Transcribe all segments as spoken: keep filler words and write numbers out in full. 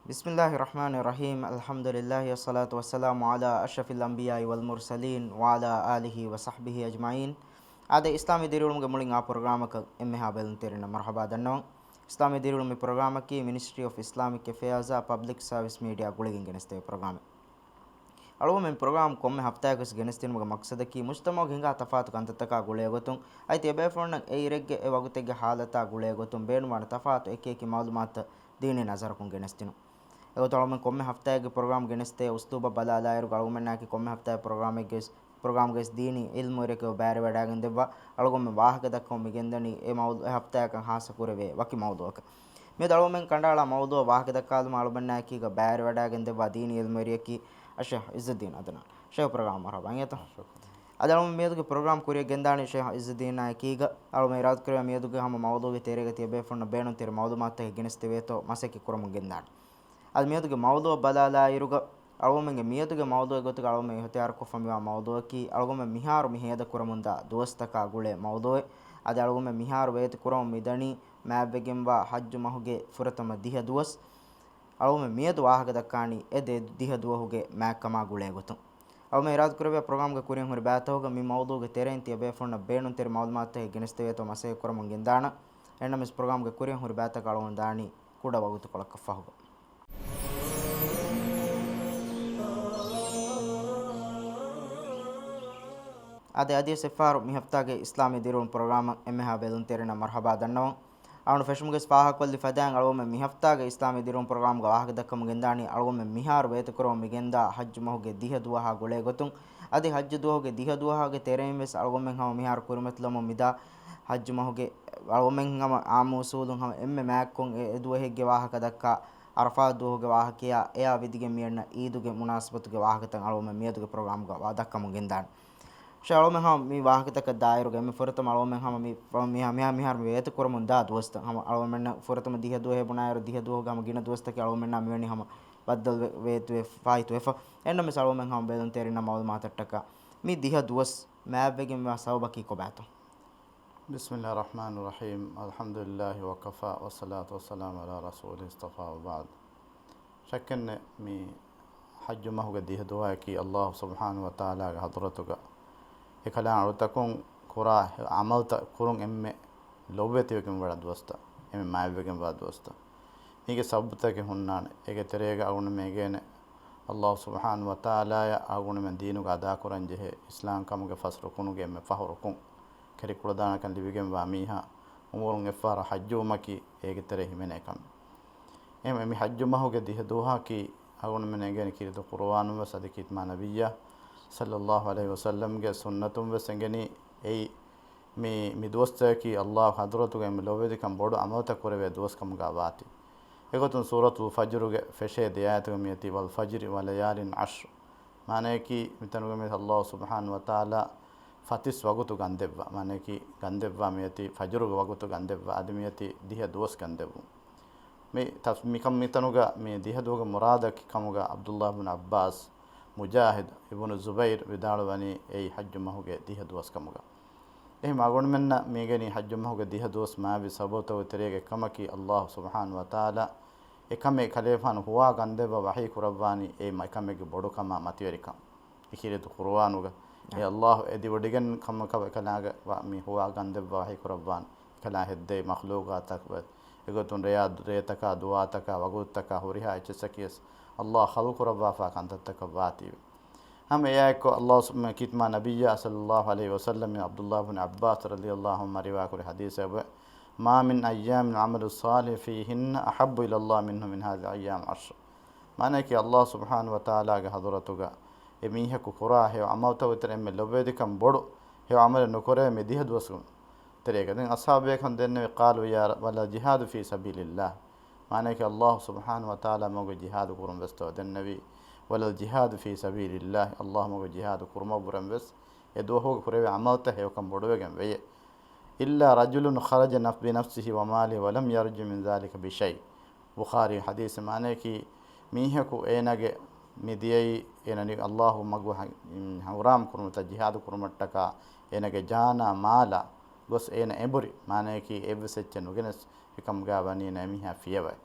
بسم الله الرحمن الرحيم. الحمد لله والصلاة والسلام على أشرف الأنبياء والمرسلين وعلى آله وصحبه أجمعين. އާދެ، އިސްލާމީ ދިރިއުޅުމުގެ މުޅިން އާ ޕްރޮގްރާމަކަށް އެންމެހާ ބެލުންތެރިންނަށް މަރުޙަބާ ދަންނަވަން. އިސްލާމީ ދިރިއުޅުމުގެ ޕްރޮގްރާމަކީ މިނިސްޓްރީ އޮފް އިސްލާމިކް އެފެއާޒާ ޕަބްލިކް ސަރވިސް މީޑިއާ ގުޅިގެން ގެނެސްދެވޭ ޕްރޮގްރާމެއް. އަޅުގަނޑުމެން ޕްރޮގްރާމް ކޮންމެ ހަފްތާއަކުވެސް ގެނެސްދިނުމުގެ މަޤްޞަދަކީ، މުޖްތަމަޢުގެ ހިނގާ ތަފާތު ކަންތައްތަކާ ގުޅޭގޮތުން، އަދި ތިޔަބޭފުޅުންނަށް އެއިރެއްގެ އެ ވަގުތެއްގެ ޙާލަތާ ގުޅޭގޮތުން ބޭނުންވާނެ ތަފާތު އެކިއެކި މަޢުލޫމާތުތައް ދީނީ ނަޒަރަކުން ގެނެސްދިނުން. އެގޮތުން އަޅުގަނޑުމެން ކޮންމެ ހަފްތާއެއްގެ ޕްރޮގްރާމް ގެނެސްދޭ އުސްލޫބަށް ބަލާލާއިރު، އަޅުގަނޑުމެންނާއެކީ ކޮންމެ ހަފްތާއެއް ޕްރޮގްރާމެއްގެ ޕްރޮގްރާމްގައި ދީނީ ޢިލްމުވެރިޔަކު ބައިވެވަޑައިގެންދެއްވާ، އަޅުގަނޑުމެން ވާހަކަ ދައްކަމުން މިގެންދަނީ އެ މައުޟޫ-، އެ ހަފްތާއަކަށް ޚާއްޞަ ކުރެވޭ ވަކި މައުޟޫޢަކަށް. މިއަދު އަޅުގަނޑުމެން ކަނޑައަޅާ މައުޟޫޢަށް ވާހަކަ ދައްކާލުމަށް އަޅުގަނޑުމެންނާއެކީގަ ބައިވެވަޑައިގެންދެއްވާ ދީނީ ޢިލްމުވެރިޔަކީ އައްޝައިޚް ޢިއްޒުއްދީން ޢަދްނާން. ޝައިޚް ޕްރޮގްރާމް މަރުޙަބާ އިނގޭތޯ. ޝުކުރިއްޔާ. އަދި އަޅުގަނޑު މިއަދުގެ ޕްރޮގްރާމް ކުރިއަށް ގެންދާނީ ޝައިޚް ޢިއްޒުއްދީނާ އެކީގަ. އަޅުގަނޑު އިރާދަކުރެއްވިޔާ މިއަދުގެ ހަމަ މައުޟޫޢުގެ ތެރޭގަ ތިޔަބޭފުޅުންނަށް ބޭނުންތެރި މައުލޫމާތުތަކެއް ގެނެސްދެވޭތޯ މަސައްކަތް ކުރަމުން ގެންދާނެ. އަދި މިއަދުގެ މައުޟޫޢަށް ބަލާލާއިރުގަ، އަޅުގަނޑުމެންގެ މިއަދުގެ މައުޟޫޢެއް ގޮތުގަ އަޅުގަނޑުމެން އިހުތިޔާރުކޮށްފަ މިވާ މައުޟޫޢަކީ، އަޅުގަނޑުމެން މިހާރު މި ހޭދަކުރަމުންދާ ދުވަސްތަކާ ގުޅޭ މައުޟޫޢެއް. އަދި އަޅުގަނޑުމެން މިހާރު ވޭތުކުރަމުން މިދަނީ މާތްވެގެންވާ ޙައްޖު މަހުގެ ފުރަތަމަ ދިހަ ދުވަސް. އަޅުގަނޑުމެން މިއަދު ވާހަކަ ދައްކާނީ އެ ދެ ދިހަ ދުވަހުގެ މާތްކަމާ ގުޅޭގޮތުން. އަޅުގަނޑުމެން އިރާދަކުރެއްވިޔާ ޕްރޮގްރާމްގެ ކުރިއަށް ހުރި ބައިތަކުގަ މި މައުޟޫޢުގެ ތެރެއިން ތިޔަބޭފުޅުންނަށް ބޭނުންތެރި މައުލޫމާތުތަކެއް ގެނެސްދެވޭތޯ މަސައްކަތް ކުރަމުން ގެންދާނަން. އެހެންނަމަވެސް ޕްރޮގްރާމްގެ ކުރިއަށް ހުރި ބައިތަކަށް އަޅުގަނޑު ދާނީ ކުޑަ ވަގުތުކޮޅަކަށް ފަހުގަ. އާދެ، އަދިވެސް އެއްފަހަރު މި ހަފްތާގެ އިސްލާމީ ދިރިއުޅުން ޕްރޮގްރާމަށް އެންމެހާ ބެލުންތެރިންނަށް މަރުޙަބާ ދަންނަވަން. އަޅުގަނޑު ފެށުމުގެ ފާހަގަކޮށްލި ފަދައިން އަޅުގަނޑުމެން މި ހަފްތާގެ އިސްލާމީ ދިރިއުޅުން ޕްރޮގްރާމްގަ ވާހަކަ ދައްކަމުން ގެންދާނީ އަޅުގަނޑުމެން މިހާރު ވޭތުކުރަމުން މިގެންދާ ޙައްޖު މަހުގެ ދިހަ ދުވަހާ ގުޅޭގޮތުން. އަދި ޙައްޖު ދުވަހުގެ ދިހަ ދުވަހުގެ ތެރެއިން ވެސް އަޅުގަނޑުމެން ހަމަ މިހާރު ކުރިމަތިލަމުން މިދާ ޙައްޖު މަހުގެ އަޅުގަނޑުމެން ހަމަ އާއްމު އުސޫލުން ހަމަ އެންމެ މާތްކޮށް އެ، އެ ދުވަހެއްގެ ވާހަކަ ދައްކާ ޢަރަފާތު ދުވަހުގެ ވާހަކަޔާ އެއާ ވިދިގެން މިއަންނަ ޢީދުގެ މުނާސަބަތުގެ ވާހަކަތައް އަޅުގަނޑުމެން މިއަދުގެ ޕްރޮގްރާމްގަ ވާ ދައްކަމުން ގެންދާނެ. ޝޭޚް އަޅުގަނޑުމެން ހަމަ މި ވާހަކަތަކަށް ދާއިރުގަ އެންމެ ފުރަތަމަ އަޅުގަނޑުމެން ހަމަ މި، މި، މިހާ، މިހާރު މި ވޭތުކުރަމުން ދާ ދުވަސްތައް ހަމަ އަޅުގަނޑުމެންނަށް ފުރަތަމަ ދިހަ ދުވަހޭ ބުނާއިރު ދިހަ ދުވަހުގެ ހަމަ ގިނަ ދުވަސްތަކެއް އަޅުގަނޑުމެންނާ މިވަނީ ހަމަ ބައްދަލުވެ، ވޭތުވެ، ފާއިތުވެފަ. އެހެންނަމަވެސް އަޅުގަނޑުމެން ހަމަ ބެލުންތެރިންނަށް މައުލޫމާތަށްޓަކާ މި ދިހަ ދުވަސް މާތްވެގެންވާ ސަބަބަކީ ކޮބާތޯ؟ بسم الله الرحمن الرحيم. الحمد لله وكفى والصلاة والسلام على رسوله اصطفى وبعد. ޝައްކެއްނެތް މި ޙައްޖު މަހުގެ ދިހަ ދުވަހަކީ ﷲ ސުބްޙާނަހޫ ވަތަޢާލާގެ ޙަޟްރަތުގަ އެކަލާނގެ އަޅުތަކުން ކުރާ ޢަމަލުތައް ކުރުން އެންމެ ލޮބުވެތިވެގެންވާ ދުވަސްތައް، އެންމެ މާތްވެގެންވާ ދުވަސްތައް. މީގެ ސަބަބުތަކެއް ހުންނާނެ. އޭގެ ތެރޭގަ އަޅުގަނޑުމެން އެނގޭނެ ﷲ ސުބްޙާނަހޫ ވަތަޢާލާއަށް އަޅުގަނޑުމެން ދީނުގަ އަދާކުރަންޖެހޭ އިސްލާމްކަމުގެ ފަސް ރުކުނުގެ އެންމެ ފަހު ރުކުން. ކެރި ކުޅަދާނަކަން ލިބިގެންވާ މީހާ އުމުރުން އެއްފަހަރު ޙައްޖުވުމަކީ އޭގެ ތެރޭ ހިމެނޭ ކަމެއް. އެހެން މި ޙައްޖު މަހުގެ ދިހަ ދުވަހަކީ އަޅުގަނޑުމެން އެނގޭނެ ކީރިތި ޤުރުއާނުން ވެސް އަދި ކީރިތި މާތް ނަބިއްޔާ ޞައްލައްލާހު ޢަލައިހި ވަސައްލަމްގެ ސުންނަތުން ވެސް އެނގެނީ އެއީ މި، މި ދުވަސްތަކަކީ ﷲ ގެ ޙަޟްރަތުގަ އެންމެ ލޮބުވެތިކަން ބޮޑު ޢަމަލުތައް ކުރެވޭ ދުވަސް ކަމުގަ ވާތީ. އެގޮތުން ސޫރަތުލް ފަޖްރުގެ ފެށޭ ދެ އާޔަތުގަ މިއޮތީ، "والفجر وليال عشر." މާނަޔަކީ، މިތަނުގަ މި ﷲ ސުބްޙާނަހޫ ވަތަޢާލާ ފަތިސް ވަގުތު ގަންދެއްވާ، މާނަޔަކީ، ގަންދެއްވާ މިއޮތީ ފަޖުރުގެ ވަގުތު ގަންދެއްވާ، އަދި މިއޮތީ ދިހަ ދުވަސް ގަންދެއްވުން. މި ތަފް-، މިކަން މިތަނުގަ މި ދިހަ ދުވަހުގެ މުރާދަކީ ކަމުގަ ޢަބްދުﷲ ބިން ޢައްބާސް، މުޖާހިދު، އިބްނު ޒުބައިރު ވިދާޅުވަނީ އެއީ ޙައްޖު މަހުގެ ދިހަ ދުވަސް ކަމުގަ. އެހެން އަޅުގަނޑުމެންނަށް މި އެނގެނީ ޙައްޖު މަހުގެ ދިހަ ދުވަސް މާތްވި ސަބަބުތަކުގެ ތެރޭގައި އެއްކަމަކީ، ﷲ ސުބްޙާނަހޫ ވަތަޢާލާ އެކަމެއް ކަލޭގެފާނު ހުވާ ގަންދެއްވާ ވަޙީ ކުރައްވާނީ އެ މަ-، އެކަމެއްގެ ބޮޑުކަމާ މަތިވެރިކަން. އެ ކީރިތި ޤުރުއާނުގަ އެ ﷲ އެދިވޮޑިގެން ކަމަކަށް އެކަލާނގެ ވަ-، މި ހުވާ ގަންދެއްވާ ވަޙީ ކުރައްވާނީ. އެކަލާ ހެއްދޭ މަޚްލޫޤާތަކަށް ވެސް. އެގޮތުން ރެޔާ، ރޭތަކާ، ދުވާތަކާ، ވަގުތުތަކާ، ހުރިހާ އެއްޗިއްސަކީ ވެސް ﷲ ޚަލްޤު ކުރައްވާފާ ކަންތައްތަކަށް ވާތީވެ. ހަމަ އެއާއެއްކޮށް ﷲ ސު-، މަ-، ކީރިތި މާތް ނަބިއްޔާ ޞައްލައްލާހު ޢަލައިހި ވަސައްލަމް ޢަބްދުﷲ ބިން ޢައްބާސް ރަޟިޔައްލާހު ޢަންހުމާ ރިވާކުރި ޙަދީޘެއް އެބަ، "ما من أيام العمل الصالح فيهن أحب إلى الله منه من هذه الأيام العشر." މާނައަކީ، ﷲ ސުބްޙާނަހޫ ވަތަޢާލާގެ ޙަޟްރަތުގަ އެ މީހަކު ކުރާ ހެޔޮ ޢަމަލުތައް ވިތަރަށް އެންމެ ލޮބުވެތިކަން ބޮޑު ހެޔޮ ޢަމަލެއް ނުކުރޭ މި ދިހަ ދުވަސް ތެރޭގަ. ދެން އަޞްޙާބު ބޭކަލުން ދެންނެވި، "قالوا يا ر-، ولا الجهاد في سبيل الله." މާނައަކީ، ﷲ ސުބްޙާނަހޫ ވަތަޢާލާ މަގު ޖިހާދު ކުރުން ވެސްތޯ؟ ދެންނެވި، "ولا الجهاد في سبيل الله." ﷲ މަގު ޖިހާދު ކުރުމަށްވުރެން ވެސް އެ ދުވަހުގަ ކުރެވޭ ޢަމަލުތައް ހެޔޮކަން ބޮޑުވެގެން ވެޔޭ. "إلا رجل خرج نف-، بنفسه وماله ولم يرجع من ذلك بشيء." ބުޚާރީ ޙަދީޘް. މާނައަކީ، މީހަކު އޭނާގެ މި ދިޔައީ އޭނަ ނި-، ﷲ މަގު ހަ-، އިން، ޙަރާމް ކުރުމަށްޓަކާ ޖިހާދު ކުރުމަށްޓަކާ އޭނާގެ ޖާނާ މާލާ ގޮސް އޭނަ އެނބުރި. މާނައަކީ، އެއްވެސް އެއްޗެއް ނުގެނެސް އެކަމުގަ ވަނީ އޭނަ އެމީހާ ފިޔަވައި.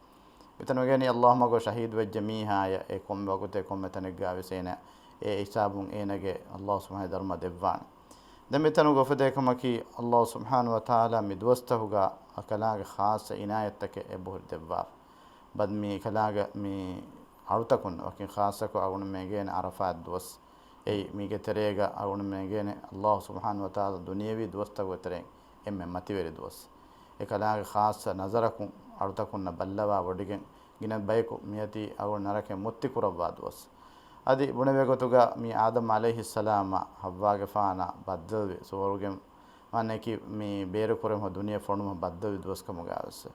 މިތަނުގައި އައްލާހު މަގު ޝަހީދު ވެއްޖެ މީހާޔަށް އެ ކޮންމެ ވަގުތެއް ކޮންމެ ތަނެއްގަ ވެސް އޭނަ އެ ހިސާބުން އޭނަގެ އައްލާހު ސުބްޙާނަހޫ ދަރުމަ ދެއްވާނެ. ދެން މިތަނުގަ އުފެދޭ ކަމަކީ އައްލާހު ސުބްޙާނަހޫ ވަތަޢާލާ މި ދުވަސްތަކުގަ އެކަލާނގެ ޚާއްޞަ އިނާޔަތްތަކެއް އެބަހުރި ދެއްވާފަ. ބަދް މި އެކަލާނގެ މި އަޅުތަކުން ވަކިން ޚާއްޞަކޮށް އަޅުގަނޑުމެން އެނގޭނެ ޢަރަފާތް ދުވަސް. އެއީ މީގެ ތެރޭގަ އަޅުގަނޑުމެން އެނގޭނެ އައްލާހު ސުބްޙާނަހޫ ވަތަޢާލާ ދުނިޔަވީ ދުވަސްތަކުގެ ތެރެއިން އެންމެ މަތިވެރި ދުވަސް. އެކަލާނގެ ޚާއްޞަ ނަޒަރަކުން އަޅުތަކުންނަށް ބައްލަވާ ވޮޑިގެން ގިނަ ބަޔަކު މިއޮތީ އަޅުގަނޑު ނަރަކައިން މުއްތި ކުރައްވާ ދުވަސް. އަދި ބުނެވޭ ގޮތުގަ މި އާދަމް ޢަލައިހިއްސަލާމާ ޙައްވާގެފާނާ ބައްދަލުވި ސުވަރުގެ މާނައަކީ މި ބޭރު ކުރެމު ދުނިޔެ ފޮނުމު ބައްދަލުވި ދުވަސް ކަމުގަ ވެސް.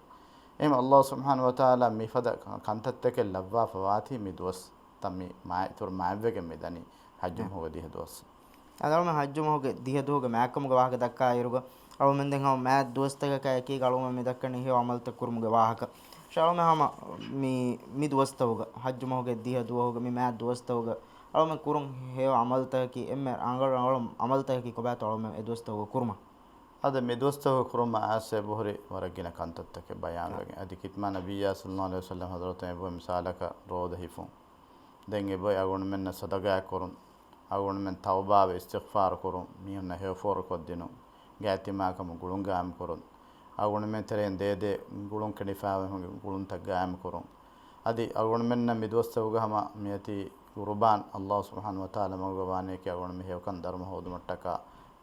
އެހެން އައްލާހު ސުބްޙާނަހޫ ވަތަޢާލާ މިފަދަ ކަންތައްތަކެއް ލައްވާފަ ވާތީ މި ދުވަސް ތައް މި މާ އިތުރު މާތްވެގެން މި ދަނީ ޙައްޖު މަހުގެ ދިހަ ދުވަސް. އަދި އަޅުމެން ޙައްޖު މަހުގެ ދިހަ ދުވަހުގެ މާތްކަމުގެ ވާހަކަ ދައްކާއިރުގަ، އަޅުމެން ދެން ހަމަ މާތް ދުވަސްތަކަކާ އެކީގަ އަޅުމެން މި ދައްކަނީ ހެޔޮ ޢަމަލުތައް ކުރުމުގެ ވާހަކަ. އަޅުމެން ހަމަ މި، މި ދުވަސްތަކުގަ، ޙައްޖު މަހުގެ ދިހަ ދުވަހުގަ މި މާތް ދުވަސްތަކުގަ އަޅުމެން ކުރުން ހެޔޮ ޢަމަލުތަކަކީ، އެންމެ ރަނގަޅު ރަނގަޅު ޢަމަލުތަކަކީ ކޮބާތޯ އަޅުމެން އެ ދުވަސްތަކުގަ ކުރުމަށް؟ އަދި މި ދުވަސްތަކުގަ ކުރުމަށް އައިސް އެބަހުރި ވަރަށް ގިނަ ކަންތައްތަކެއް ބަޔާންވެގެން. އަދި ކިތްމާ ނަބިއްޔާ ޞައްލައްލާހު ޢަލައިހި ވަސައްލަމް ޙަޟްރަތު އެބައޮތް މިސާލަކަށް ރޯދަ ހިފުން. ދެން އެބައޮތް އަޅުގަނޑުމެންނަށް ޞަދަޤާތް ކުރުން. އަޅުގަނޑުމެން ތައުބާވެ އިސްތިޣްފާރު ކުރުން. މީހުންނަށް ހެޔޮ ފޯރުކޮށްދިނުން. ގާތްތިމާކަމުގެ ގުޅުން ގާއިމްކުރުން. އަޅުގަނޑުމެން ތެރެއިން ދޭދޭ ގުޅުން ކެނޑިފައިވާ މީހުންގެ ގުޅުންތައް ގާއިމްކުރުން. އަދި އަޅުގަނޑުމެންނަށް މި ދުވަސްތަކުގަ ހަމަ މިއޮތީ ޤުރުބާން، އައްލާހު ސުބްޙާނަހޫ ވަތަޢާލާ މަގުގަ ވާނެއަކީ އަޅުގަނޑުމެން ހެޔޮކަން ދަރުމަ ހޯދުމަށްޓަކާ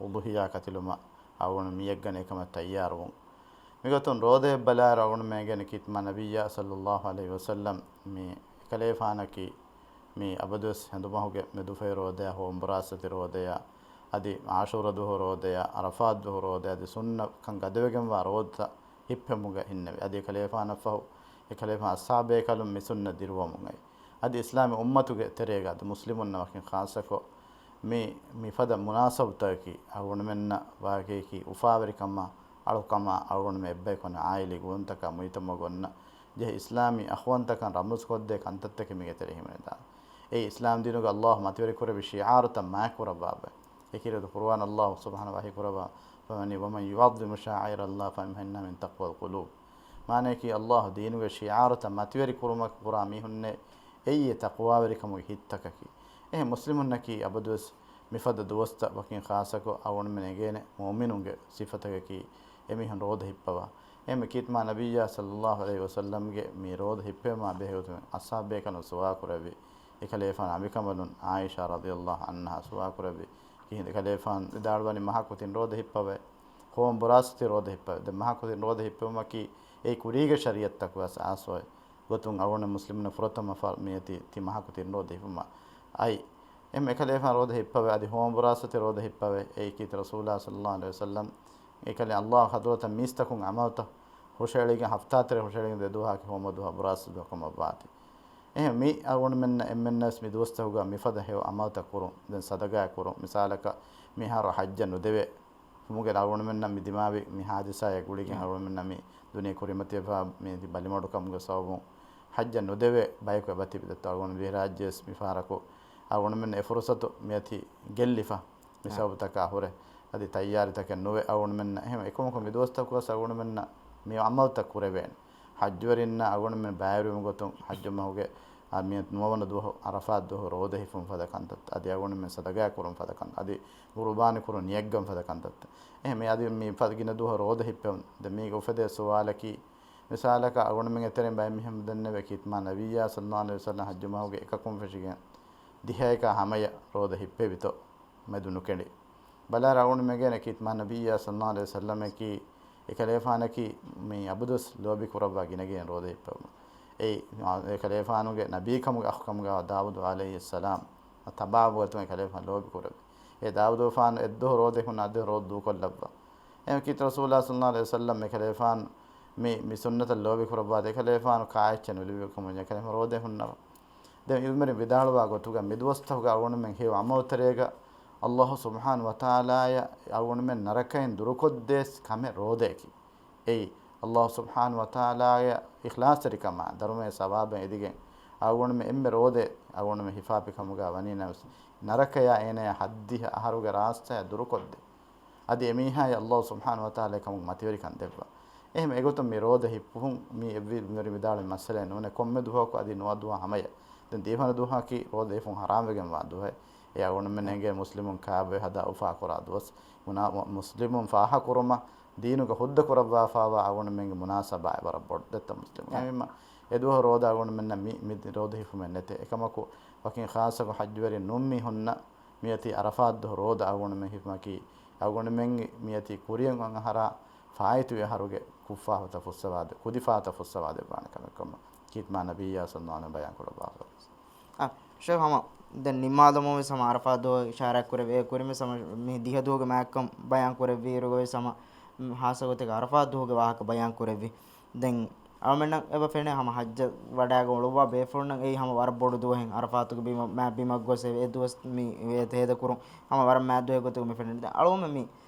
އުޟުޙިޔާ ކަތިލުމަށް އަޅުގަނޑު މި އެއްގަނޑަކަށް ތައްޔާރުވުން. މިގޮތުން ރޯދައަށް ބަލާއިރު އަޅުގަނޑުމެން އެނގޭނެ ކީރިތި މާ ނަބިއްޔާ ޞައްލައްލާހު ޢަލައިހި ވަސައްލަމް މި އެކަލޭފާނަކީ މި އަބަދުވެސް ހެނދުމަހުގެ މެދުފަހި ރޯދަޔާ، ހޯން ބުރާސްފަތި ރޯދަޔާ، އަދި ޢާޝޫރާ ދުވަހު ރޯދަޔާ، ޢަރަފާތް ދުވަހު ރޯދަޔާ، އަދި ސުންނަ ކަން ގަދަވެގެންވާ ރޯދަތައް ހިއްޕެމުގަ ހިންނެވި. އަދި އެކަލޭފާނަށްފަހު، އެކަލޭފާން އަޞްޙާބޭކަލުން މި ސުންނަ ދިރުވަމުން އައި. އަދި އިސްލާމީ އުއްމަތުގެ ތެރޭގަ އަދި މުސްލިމުންނަށް ވަކިން ޚާއްޞަކޮށް މި، މިފަދަ މުނާސަބަތަކަކީ އަޅުގަނޑުމެންނަށް ވާގެއަކީ އުފާވެރިކަމާ، އަޅުކަމާ، އަޅުގަނޑުމެން އެއްބަޔަކު ވަންޏާ ޢާއިލީ ގުޅުންތަކާ މުޖުތަމަޢުގަ އޮންނަ ޖެހޭ އިސްލާމީ އަޚުވަންތަކަން ރަމްޒުކޮށްދޭ ކަންތައްތަކެއް މީގެ ތެރެ ހިމެނިދާނެ. އެއީ އިސްލާމް ދީނުގަ އައްލާހު މަތިވެރިކުރެއްވި ޝިޢާރުތައް މާތްކުރައްވާ ބައެއް. އެކިރިތު ޤުރުއާން އައްލާހު ސުބްޙާނަހޫ ވަޙީކުރައްވާ ފަމަނި، "ومن يعظم شعائر الله فإنها من تقوى القلوب." މާނައަކީ އައްލާހު ދީނުގެ ޝިޢާރުތައް މަތިވެރި ކުރުމަށް ކުރާ މީހުންނޭ އެއީ އެ ތަޤްވާވެރިކަމުގެ ހިތްތަކަކީ. އެހެން މުސްލިމުންނަކީ އަބަދުވެސް މިފަދަ ދުވަސްތައް ވަކިން ޚާއްޞަކޮށް އަޅުގަނޑުމެން އެނގޭނެ މުއުމިނުންގެ ސިފަތަކަކީ އެމީހުން ރޯދަ ހިއްޕަވާ. އެހެން ކީރިތި މާ ނަބިއްޔާ ޞައްލައްލާހު ޢަލައިހި ވަސައްލަމްގެ މި ރޯދަ ހިއްޕެވުމާ ބެހޭގޮތުން އަޞްޙާބޭކަލުން ސުވާލު ކުރެއްވި. އެކަލޭފާނު އަނބިކަނބަލުން ޢާއިޝާ ރަޟިޔައްލާހު ޢަންހާ ސުވާލު ކުރެއްވި. ކިހިނެއް އެކަލޭފާނު ވިދާޅުވަނީ މަހަކު ތިން ރޯދަ ހިއްޕަވައި. ހޯން ބުރާސްފަތި ރޯދަ ހިއްޕަވައި. ދެން މަހަކު ތިން ރޯދަ ހިއްޕެވުމަކީ އެއީ ކުރީގެ ޝަރީޢަތްތަކުގަ އަސް އާސްވައި ގޮތުން އަޅުގަނޑު މުސްލިމުންނަށް ފުރަތަމަ ފަރް މިއޮތީ ތި މަހަކު ތިން ރޯދަ ހިފުމަށް އައި. އެހެން އެކަލޭފާނު ރޯދަ ހިއްޕަވައި އަދި ހޯން ބުރާސްފަތި ރޯދަ ހިއްޕަވައި. އެއީ ކީރިތި ރަސޫލާ ޞައްލައްލާހު ޢަލައިހި ވަސައްލަމް އެކަލޭ އައްލާހު ޙަޟްރަތަށް މީސްތަކުން ޢަމަލުތައް ހުށައެޅިގެން ހަފްތާ ތެރޭ ހުށައެޅިގެން ދެ ދުވަހަކީ ހޯމަ ދުވަހަށް ބުރާސް ދުވަހަށް ކަމަށްވާތީ. އެހެން މި އަޅުގަނޑުމެންނަށް އެންމެންނަށް މި ދުވަސްތަކުގަ މިފަދަ ހެޔޮ ޢަމަލުތައް ކުރުން. ދެން ޞަދަޤާތް ކުރުން. މިސާލަކަށް މިހާރު ޙައްޖަށް ނުދެވޭ ކަމުގެ އަޅުގަނޑުމެންނަށް މި ދިމާވި މި ޙާދިސާއާ ގުޅިގެން އަޅުގަނޑުމެންނަށް މި ދުނިޔެ ކުރިމަތިވެފަ މި ބަލިމަޑުކަމުގެ ސަބަބުން ޙައްޖަށް ނުދެވޭ ބަޔަކު އެބަތިބި ދެއްތޯ އަޅުގަނޑު ވިހިރާއްޖެވެސް މިފަހަރަކު އަޅުގަނޑުމެން އެ ފުރުޞަތު މިއޮތީ ގެއްލިފަ. މި ސަބަބުތަކާ ހުރެ އަދި ތައްޔާރީތަކެއް ނުވެ އަޅުގަނޑުމެންނަށް އެހެން އެކަމަކު މި ދުވަސްތަކުވެސް އަޅުގަނޑުމެންނަށް މި ޢަމަލުތައް ކުރެވޭނެ. ޙައްޖުވެރިންނަށް އަޅުގަނޑުމެން ބައިވެރިވުމުގެ ގޮތުން ޙައްޖު މަހުގެ އާ މިއަދު ނުވަވަނަ ދުވަހު ޢަރަފާތް ދުވަހު ރޯދަ ހިފުން ފަދަ ކަންތައްތައް، އަދި އަޅުގަނޑުމެން ޞަދަޤާތް ކުރުން ފަދަ ކަންތައް، އަދި ޤުރުބާނީ ކުރުން ނިޔަތްގަން ފަދަ ކަންތައްތައް. އެހެން މި އަދި މި ފަދަ ގިނަ ދުވަހު ރޯދަ ހިއްޕެވުން. ދެން މީގެ އުފެދޭ ސުވާލަކީ، މިސާލަކަށް އަޅުގަނޑުމެންގެ ތެރެއިން ބައެއް މީހުން ދެންނެވި ކީރިތި މާ ނަބިއްޔާ ޞައްލައްލާހު ޢަލައިހި ވަސައްލަމް ޙައްޖު މަހުގެ އެކަކުން ފެށިގެން ދިހައެކާ ހަމަޔަށް ރޯދަ ހިއްޕެވިތޯ؟ މެދު ނުކެނޑި. ބަލާއިރު އަޅުގަނޑުމެން އެނގޭނެ ކީރިތި މާ ނަބިއްޔާ ޞައްލައްލާހު ޢަލައިހި ވަސައްލަމަކީ، އެކަލޭފާނަކީ މި އަބަދުވެސް ލޯބި ކުރައްވާ ގިނަގިނަ ރޯދަ ހިއްޕެވުމަށް. އެއީ، އެކަލޭފާނުގެ ނަބީކަމުގެ ޙައްޤު ކަމުގަ ދާވޫދު ޢަލައިހިއްސަލާމް ތަބާވުގަތުން އެކަލޭފާނު ލޯބި ކުރެއްވި. އެ ދާވޫދު ފާނު އެއްދުވަހު ރޯދަ ހުންނަ އަދި ރޯދަ ދޫކޮށްލައްވާ. އެހެން ކީރިތި ރަސޫލާ ޞައްލައްލާހު ޢަލައިހި ވަސައްލަމް އެކަލޭފާނު މި، މި ސުންނަތަށް ލޯބި ކުރައްވާތީ އެކަލޭފާނު ކާއެއްޗެއް ނުލިބި ކަމުން އެކަލޭފާނު ރޯދަ ހުންނަވާ. ދެން އިލްމުވެރިން ވިދާޅުވާ ގޮތުގަ މި ދުވަސްތަކުގަ އަޅުގަނޑުމެން ހެޔޮ ޢަމަލުތެރޭގަ އައްލާހު ސުބްޙާނަހޫ ވަތަޢާލާއަށް އަޅުގަނޑުމެން ނަރަކައިން ދުރުކޮށްދޭ ކަމެއް ރޯދައަކީ. އެއީ، އައްލާހު ސުބްޙާނަހޫ ވަތަޢާލާގެ އިޚްލާޞްތެރިކަމާ، ދަރުމަޔަށް ސަވާބެއް އެދިގެން، އަޅުގަނޑުމެން އެންމެ ރޯދައެއް އަޅުގަނޑުމެން ހިފާފި ކަމުގަ ވަނީ ނަމަވެސް، ނަރަކަޔާ އޭނަޔާ ހައްދިހަ އަހަރުގެ ރާސްތާޔާ ދުރުކޮށްދޭ. އަދި އެމީހާޔަށް އައްލާހު ސުބްޙާނަހޫ ވަތަޢާލާ އެކަމުގެ މަތިވެރިކަން ދެއްވާ. އެހެން އެގޮތުން މި ރޯދަ ހިއްޕުން މި އެއްވި މި ވިދާޅުވި މައްސަލައެއް ނޫނޭ. ކޮންމެ ދުވަހަކު އަދި ނުވަ ދުވަހު ހަމަޔަށް. ދެން ދިވެހި ދުވަހަކީ ރޯދަ ހިފުން ހަރާމްވެގެންވާ ދުވަހެއް. އެ އަޅުގަނޑުމެން އެނގޭ މުސްލިމުން ކާބޮއެ ހަދާ އުފާކުރާ ދުވަސް. މުނާ-، މު-، މުސްލިމުން ފާހަކުރުމަށް ދީނުގަ ހުއްދަ ކުރައްވާފާވާ އަޅުގަނޑުމެންގެ މުނާސަބާއެއް ވަރަށް ބޮޑު ދެއްތަ މުސްލިމުން. އެހެންވީމަ އެ ދުވަހު ރޯދަ އަޅުގަނޑުމެންނަށް މި، މި ރޯދަ ހިފުމެއް ނެތޭ. އެކަމަކު ވަކިން ޚާއްޞަކޮށް ޙައްޖުވެރިން ނޫން މީހުންނަށް މިއަތީ އަރަފާތް ދުވަހު ރޯދަ އަޅުގަނޑުމެން ހިފުމަކީ، އަޅުގަނޑުމެން މިއަތީ ކުރިޔަށް އޮން އަހަރާ ފާއިތުވި އަހަރުގެ ކުށްފާފަތައް ފުއްސަވާދެ، ކުދިފާތައް ފުއްސަވާދެއްވާނެ ކަމެއް ކަމަށް ކީރިތި މާތް ނަބިއްޔާ ޞައްލައްލާހު ޢަލައިހި ވަސައްލަމަ ބަޔާން ކުރައްވާފަ. އަ، ޝޭޚް ހަމަ ދެން ނިންމާލަމުން ވެސް ހަމަ އަރަފާތް ދުވަހު އިޝާރާތް ކުރެއްވި. އެ ކުރިން ވެސް ހަމަ މި ދިހަ ދުވަހުގެ މާތްކަން ބަޔާން ކުރެއްވި އިރުގަ ވެސް ހަމަ، މް، ޚާއްޞަ ގޮތެއްގަ އަރަފާތް ދުވަހުގެ ވާހަކަ ބަޔާން ކުރެއްވި. ދެން އަޅުމެންނަށް އެބަ ފެނޭ ހަމަ ޙައްޖަށް ވަޑައިގަ އުޅުއްވާ ބޭފުޅުންނަށް އެއީ ހަމަ ވަރަށް ބޮޑު ދުވަހެއް. އަރަފާތުގެ ބިމަށް، މާތް ބިމަށް ގޮސް އެ، އެ ދުވަސް މި އެ ހޭދަކުރުން ހަމަ ވަރަށް މާތް ދުވަހެއް ގޮތުގަ މި ފެނެން. ދެން އަޅުގަނޑުމެން މި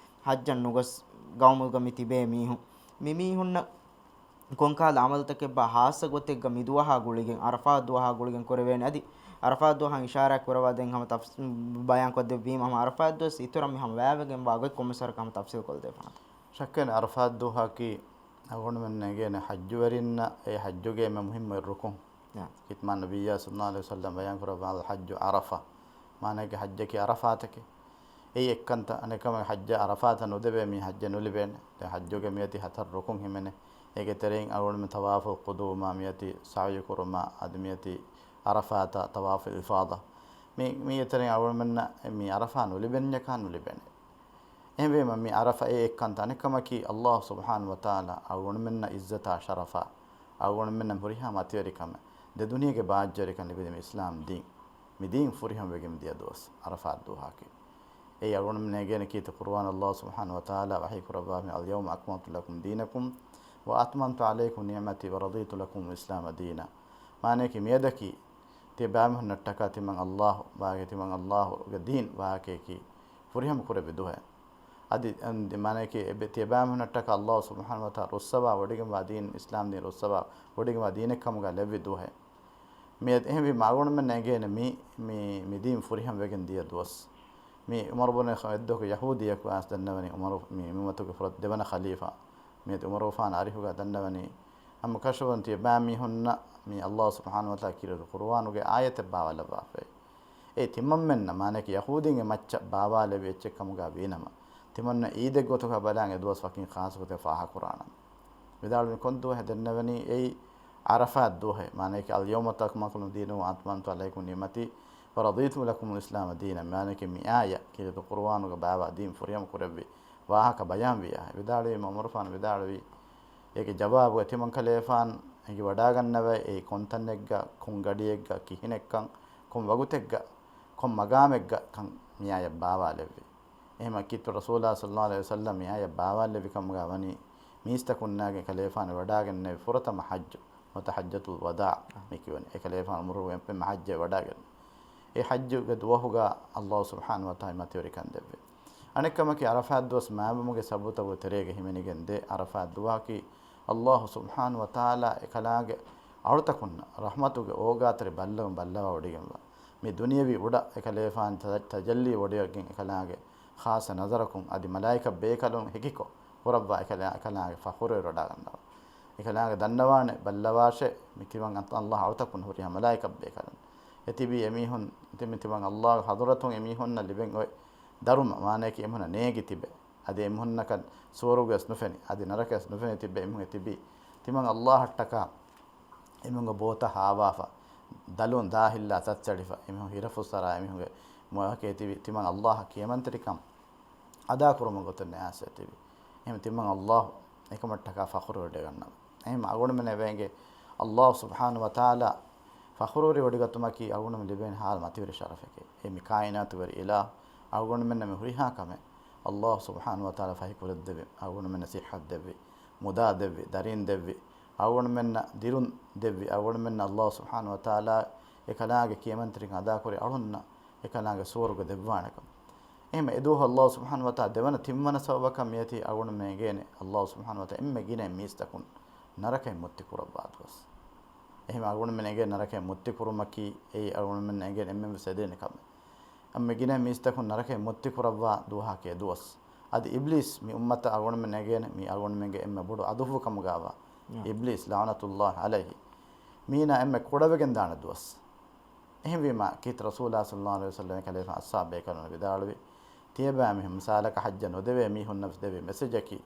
ޙައްޖަށް ނުގޮސް ގައުމުގަ މި ތިބޭ މީހުން، މި މީހުންނަށް ކޮންކަހަލަ ޢަމަލުތަކެއްބާ ޚާއްޞަ ގޮތެއްގަ މި ދުވަހާ ގުޅިގެން، އަރަފާތް ދުވަހާ ގުޅިގެން ކުރެވޭނެ؟ އަދި އަރަފާތް ދުވަހަށް އިޝާރާތް ކުރައްވާ ދެން ހަމަ ތަފްސް-، ބަޔާން ކޮށްދެއްވީމަ ހަމަ އަރަފާތް ދުވަސް އިތުރަށް މި ހަމަ ވާވެގެންވާ ގޮތް ކޮންމެސް ވަރަކަށް ހަމަ ތަފްސީލް ކޮށްދޭ ފަނަ. ޝައްކެއް ނެތް އަރަފާތް ދުވަހަކީ އަޅުގަނޑުމެން އެނގޭނެ ޙައްޖުވެރިންނަށް އެ ޙައްޖުގެ އެންމެ މުހިއްމު ރުކުން. ޔާ. ކީރިތި މާތް ނަބިއްޔާ ޞައްލައްލާހު ޢަލައިހި ވަސައްލަމަ ބަޔާން ކުރައްވާ އަލް ޙައްޖު ޢަރަފާ. މާނައަކީ ޙައްޖަކީ ޢަރަފާތަކީ. އެއީ އެއްކަންތައް. އަނެއްކަމަކީ ޙައްޖަށް ޢަރަފާތަށް ނުދެވޭ މީހާ ޙައްޖަށް ނުލިބޭނެ. ދެން ޙައްޖުގެ މިއޮތީ ހަތަރު ރުކުން ހިމެނޭ. އޭގެ ތެރެއިން އަޅުގަނޑުމެން ޠަވާފުލް ޤުދޫމާ މިއޮތީ ސަޢްޔު ކުރުމާ، އަދި މިއޮތީ ޢަރަފާތާ ޠަވާފުލް އިފާޟާ. މި، މީގެ ތެރެއިން އަޅުގަނޑުމެންނަށް މި ޢަރަފާ ނުލިބެންޏަކާ ނުލިބޭނެ. އެހެންވީމަ، މި ޢަރަފާ އެއް ކަންތައް. އަނެއްކަމަކީ، ﷲ ސުބްޙާނަހޫ ވަތަޢާލާ އަޅުގަނޑުމެންނަށް ޢިއްޒަތާ ޝަރަފާ، އަޅުގަނޑުމެންނަށް ހުރިހާ މަތިވެރިކަމެއް، ދެ ދުނިޔޭގެ ބާއްޖަވެރިކަން ލިބިދިން އިސްލާމް ދީން. މި ދީން ފުރިހަމަވެގެން ދިޔަ ދުވަސް ޢަރަފާތް ދުވަހަކީ. އެއީ އަޅުގަނޑުމެން އެނގޭނެ ކީރިތި ޤުރުއާނު ﷲ ސުބްޙާނަހޫ ވަތަޢާލާ ވަޙީ ކުރައްވާ މި، اليوم أكملت لكم دينكم وأتممت عليكم نعمتي ورضيت لكم الإسلام دينا. މާނައަކީ މިއަދަކީ ތިޔަބައިމީހުންނަށްޓަކާ ތިމަން ﷲ ވާގެ، ތިމަން ﷲގެ ދީން ވާހަކަޔަކީ ފުރިހަމަ ކުރެއްވި ދުވަހެއް. އަދި، އަން، މާނައަކީ އެބެ-، ތިޔަބައިމީހުންނަށްޓަކާ ﷲ ސުބްޙާނަހޫ ވަތަޢާލާ ރުއްސަވާ ވޮޑިގެންވާ ދީން، އިސްލާމް ދީން ރުއްސަވާ ވޮޑިގެންވާ ދީނެއްކަމުގަ ލެއްވި ދުވަހެއް. މިއަދު އެހެންވީމަ އަޅުގަނޑުމެން އެނގޭނެ މި، މި، މި ދީން ފުރިހަމަވެގެން ދިޔަ ދުވަސް. މި ޢުމަރު ބުނު ޚައްޠާބު އެއްދުވަހަކު ޔަހޫދިއްޔަކު އައިސް ދަންނަވަނީ ޢުމަރު މި އުއްމަތުގެ ފުރަތަ ދެވަނަ ޚަލީފާ. މިއަދު ޢުމަރުގެފާނު އަރިހުގަ ދަންނަވަނީ، އަމަ ކަށަވަރުން ތިޔަބައިމީހުންނަށް މި ﷲ ސުބްޙާނަހޫ ވަތަޢާލާ ކީރިތި ޤުރުއާނުގެ އާޔަތެއް ބާވާލައްވާފައި. އެ ތިމަންމެންނަށް، މާނައަކީ ޔަހޫދީންގެ މައްޗަށް ބާވާލެއްވި އެއްޗެއް ކަމުގަ ވީނަމަ، ތިމަންނަ ޢީދެއް ގޮތުގަ ބަލާން އެ ދުވަސް ވަކިން ޚާއްޞަ ގޮތެއް ފާހަގަކުރާނަން. ވިދާޅުވި ކޮން ދުވަހެއް ދެންނެވެނީ؟ އެއީ ޢަރަފާތް ދުވަހެއް. މާނައަކީ، اليوم أكملت لكم دينكم وأتممت عليكم نعمتي ورضيت لكم الإسلام دينا. މާނައަކީ، މިއާޔަތް ކީރިތި ޤުރުއާނުގަ ބާވާ ދީން ފުރިހަމަ ކުރެއްވި ވާހަކަ ބަޔާންވި އާޔަތް. ވިދާޅުވީމަ ޢުމަރުގެފާނު ވިދާޅުވީ، އޭގެ ޖަވާބުގަ ތިމަން ކަލޭފާން އެނގިވަޑާގަންނަވައި، އެއީ ކޮން ތަނެއްގަ، ކޮން ގަޑިއެއްގަ، ކިހިނެއްކަން، ކޮން ވަގުތެއްގަ، ކޮން މަގާމެއްގަ ކަން މިއާޔަތް ބާވާލެއްވި. އެހެމަ ކީރިތި ރަސޫލާ ޞައްލައްލާހު ޢަލައިހި ވަސައްލަމަ މިއާޔަތް ބާވާލެއްވި ކަމުގަ ވަނީ، މީސްތަކުންނާގެ ކަލޭފާނު ވަޑާގެންނެވި ފުރަތަމަ ޙައްޖު، ނުވަތަ ޙައްޖަތުލް ވަދާޢު މި ކިޔަނީ. އެ ކަލޭފާނު ޢުމުރުގެ އެންމެ ޙައްޖެއް ވަޑާގެން. އެ ޙައްޖުގެ ދުވަހުގަ ﷲ ސުބްޙާނަހޫ ވަތަޢާލާ މަތިވެރިކަން ދެއްވި. އަނެއްކަމަކީ، ޢަރަފާތް ދުވަސް މާބަމުގެ ސަބަބުތަކުގެ ތެރޭގަ ހިމެނިގެން ދޭ ޢަރަފާތް ދުވަހަކީ، ﷲ ސުބްޙާނަހޫ ވަތަޢާލާ އެކަލާނގެ އަޅުތަކުންނަށް ރަޙްމަތުގެ އޯގާތެރި ބައްލަވަން ބައްލަވާ ވޮޑިގެންވާ، މި ދުނިޔަވީ އުޑަށް އެކަލޭފާނު ތަ-، ތަޖައްލީ ވޮޑިގެން އެކަލާނގެ ޚާއްޞަ ނަޒަރަކުން އަދި މަލާއިކަ ބޭކަލުން ހެކިކޮށް ކުރައްވާ އެކަލާ-، އެކަލާނގެ ފަޚުރުވެރިވަޑާގަންނަވާ. އެކަލާނގެ ދަންނަވާނެ ބައްލަވާށޭ، މި ތިމަން ﷲ އަޅުތަކުން ހުރިހާ މަލާއިކަ ބޭކަލުން. އެތިބީ އެމީހުން، ތި-، މި ތިމަން ﷲ ގެ ޙަޟުރަތުން އެމީހުންނަށް ލިބެން އޮތް ދަރުމަ، މާނައަކީ އެމީހުންނަށް ނޭނގި ތިބެ. އަދި އެމީހުންނަކަށް ސުވަރުގެވެސް ނުފެނި، އަދި ނަރަކަވެސް ނުފެނި ތިބެ އެމީހުން އެތިބީ. ތިމަން ﷲ އަށްޓަކާ އެމީހުންގެ ބޯތައް ހާވާފަ، ދަލުން ދާހިއްލާ ތައްޗަޅިފަ، އެމީހުން ހިރަފުއްސަރާ އެމީހުންގެ މޮޔަކޭ ތިބި، ތިމަން ﷲ އަށް ކިޔަމަންތެރިކަން އަދާކުރުމުގެ ގޮތުން ނެއާސް އެތިބި. އެހެން ތިމަން ﷲ އެކަމަށްޓަކާ ފަޚުރުވެޑިގަންނަވާ. އެހެން އަޅުގަނޑުމެން އެބައެނގޭ ﷲ ސުބްޙާނަހޫ ވަތަޢާލާ ފަޚުރުވެރިވޮޑިގަތުމަކީ އަޅުގަނޑުމެން ލިބޭނެ ހާލު މަތިވެރި ޝަރަފެކޭ. އެ މި ކާއިނާތުވެރި އިލާހު އަޅުގަނޑުމެންނަށް މި ހުރިހާ ކަމެއް ﷲ ސުބްޙާނަހޫ ވަތަޢާލާ ފަހި ކުރެއްދެއްވި، އަޅުގަނޑުމެންނަށް ޞިއްޙަތު ދެއްވި، މުދާ ދެއްވި، ދަރީން ދެއްވި، އަޅުގަނޑުމެންނަށް ދިރުން ދެއްވި، އަޅުގަނޑުމެންނަށް ﷲ ސުބްޙާނަހޫ ވަތަޢާލާ އެކަލާނގެ ކިޔަމަންތެރިކަން އަދާކުރި އަޅުންނަށް އެކަލާނގެ ސުވަރުގެ ދެއްވާނެކަން. އެހެން އެ ދުވަހު ﷲ ސުބްޙާނަހޫ ވަތަޢާލާ ދެވަނަ ތިންވަނަ ސަބަބަކަށް މިއޮތީ އަޅުގަނޑުމެން އެނގޭނެ ﷲ ސުބްޙާނަހޫ ވަތަޢާލާ އެންމެ ގިނަ މީސްތަކުން ނަރަކައިން މުއްތި ކުރައްވާ ދުވަސް. އެހެން އަޅުގަނޑުމެން އެނގޭ ނަރަކައިން މުއްތި ކުރުމަކީ އެއީ އަޅުގަނޑުމެން އެނގޭނެ އެންމެން ވެސް އެދޭނެ ކަމެއް. އެންމެ ގިނަ މީސްތަކުން ނަރަކައިން މުއްތި ކުރައްވާ ދުވަހަކީ އެ ދުވަސް. އަދި އިބްލީސް މި އުއްމަތަށް އަޅުގަނޑުމެން ނެގޭނެ މި އަޅުގަނޑުމެންގެ އެންމެ ބޮޑު އަދުއްވު ކަމުގައިވާ އާ. އިބްލީސް ލަޢުނަތުﷲ ޢަލައިހި މީނާ އެންމެ ކުޑަވެގެން ދާނެ ދުވަސް. އެހެންވީމާ ކީރިތި ރަސޫލާ ޞައްލަﷲު ޢަލައިހި ވަސައްލަމަ ކަލޭފާނު އަޞްޙާބު ބޭކަލުންނަށް ވިދާޅުވި، ތިޔަބައިމީހުން މިސާލަކަށް ޙައްޖަށް ނުދެވޭ މީހުންނަށް ދެވި މެސެޖަކީ،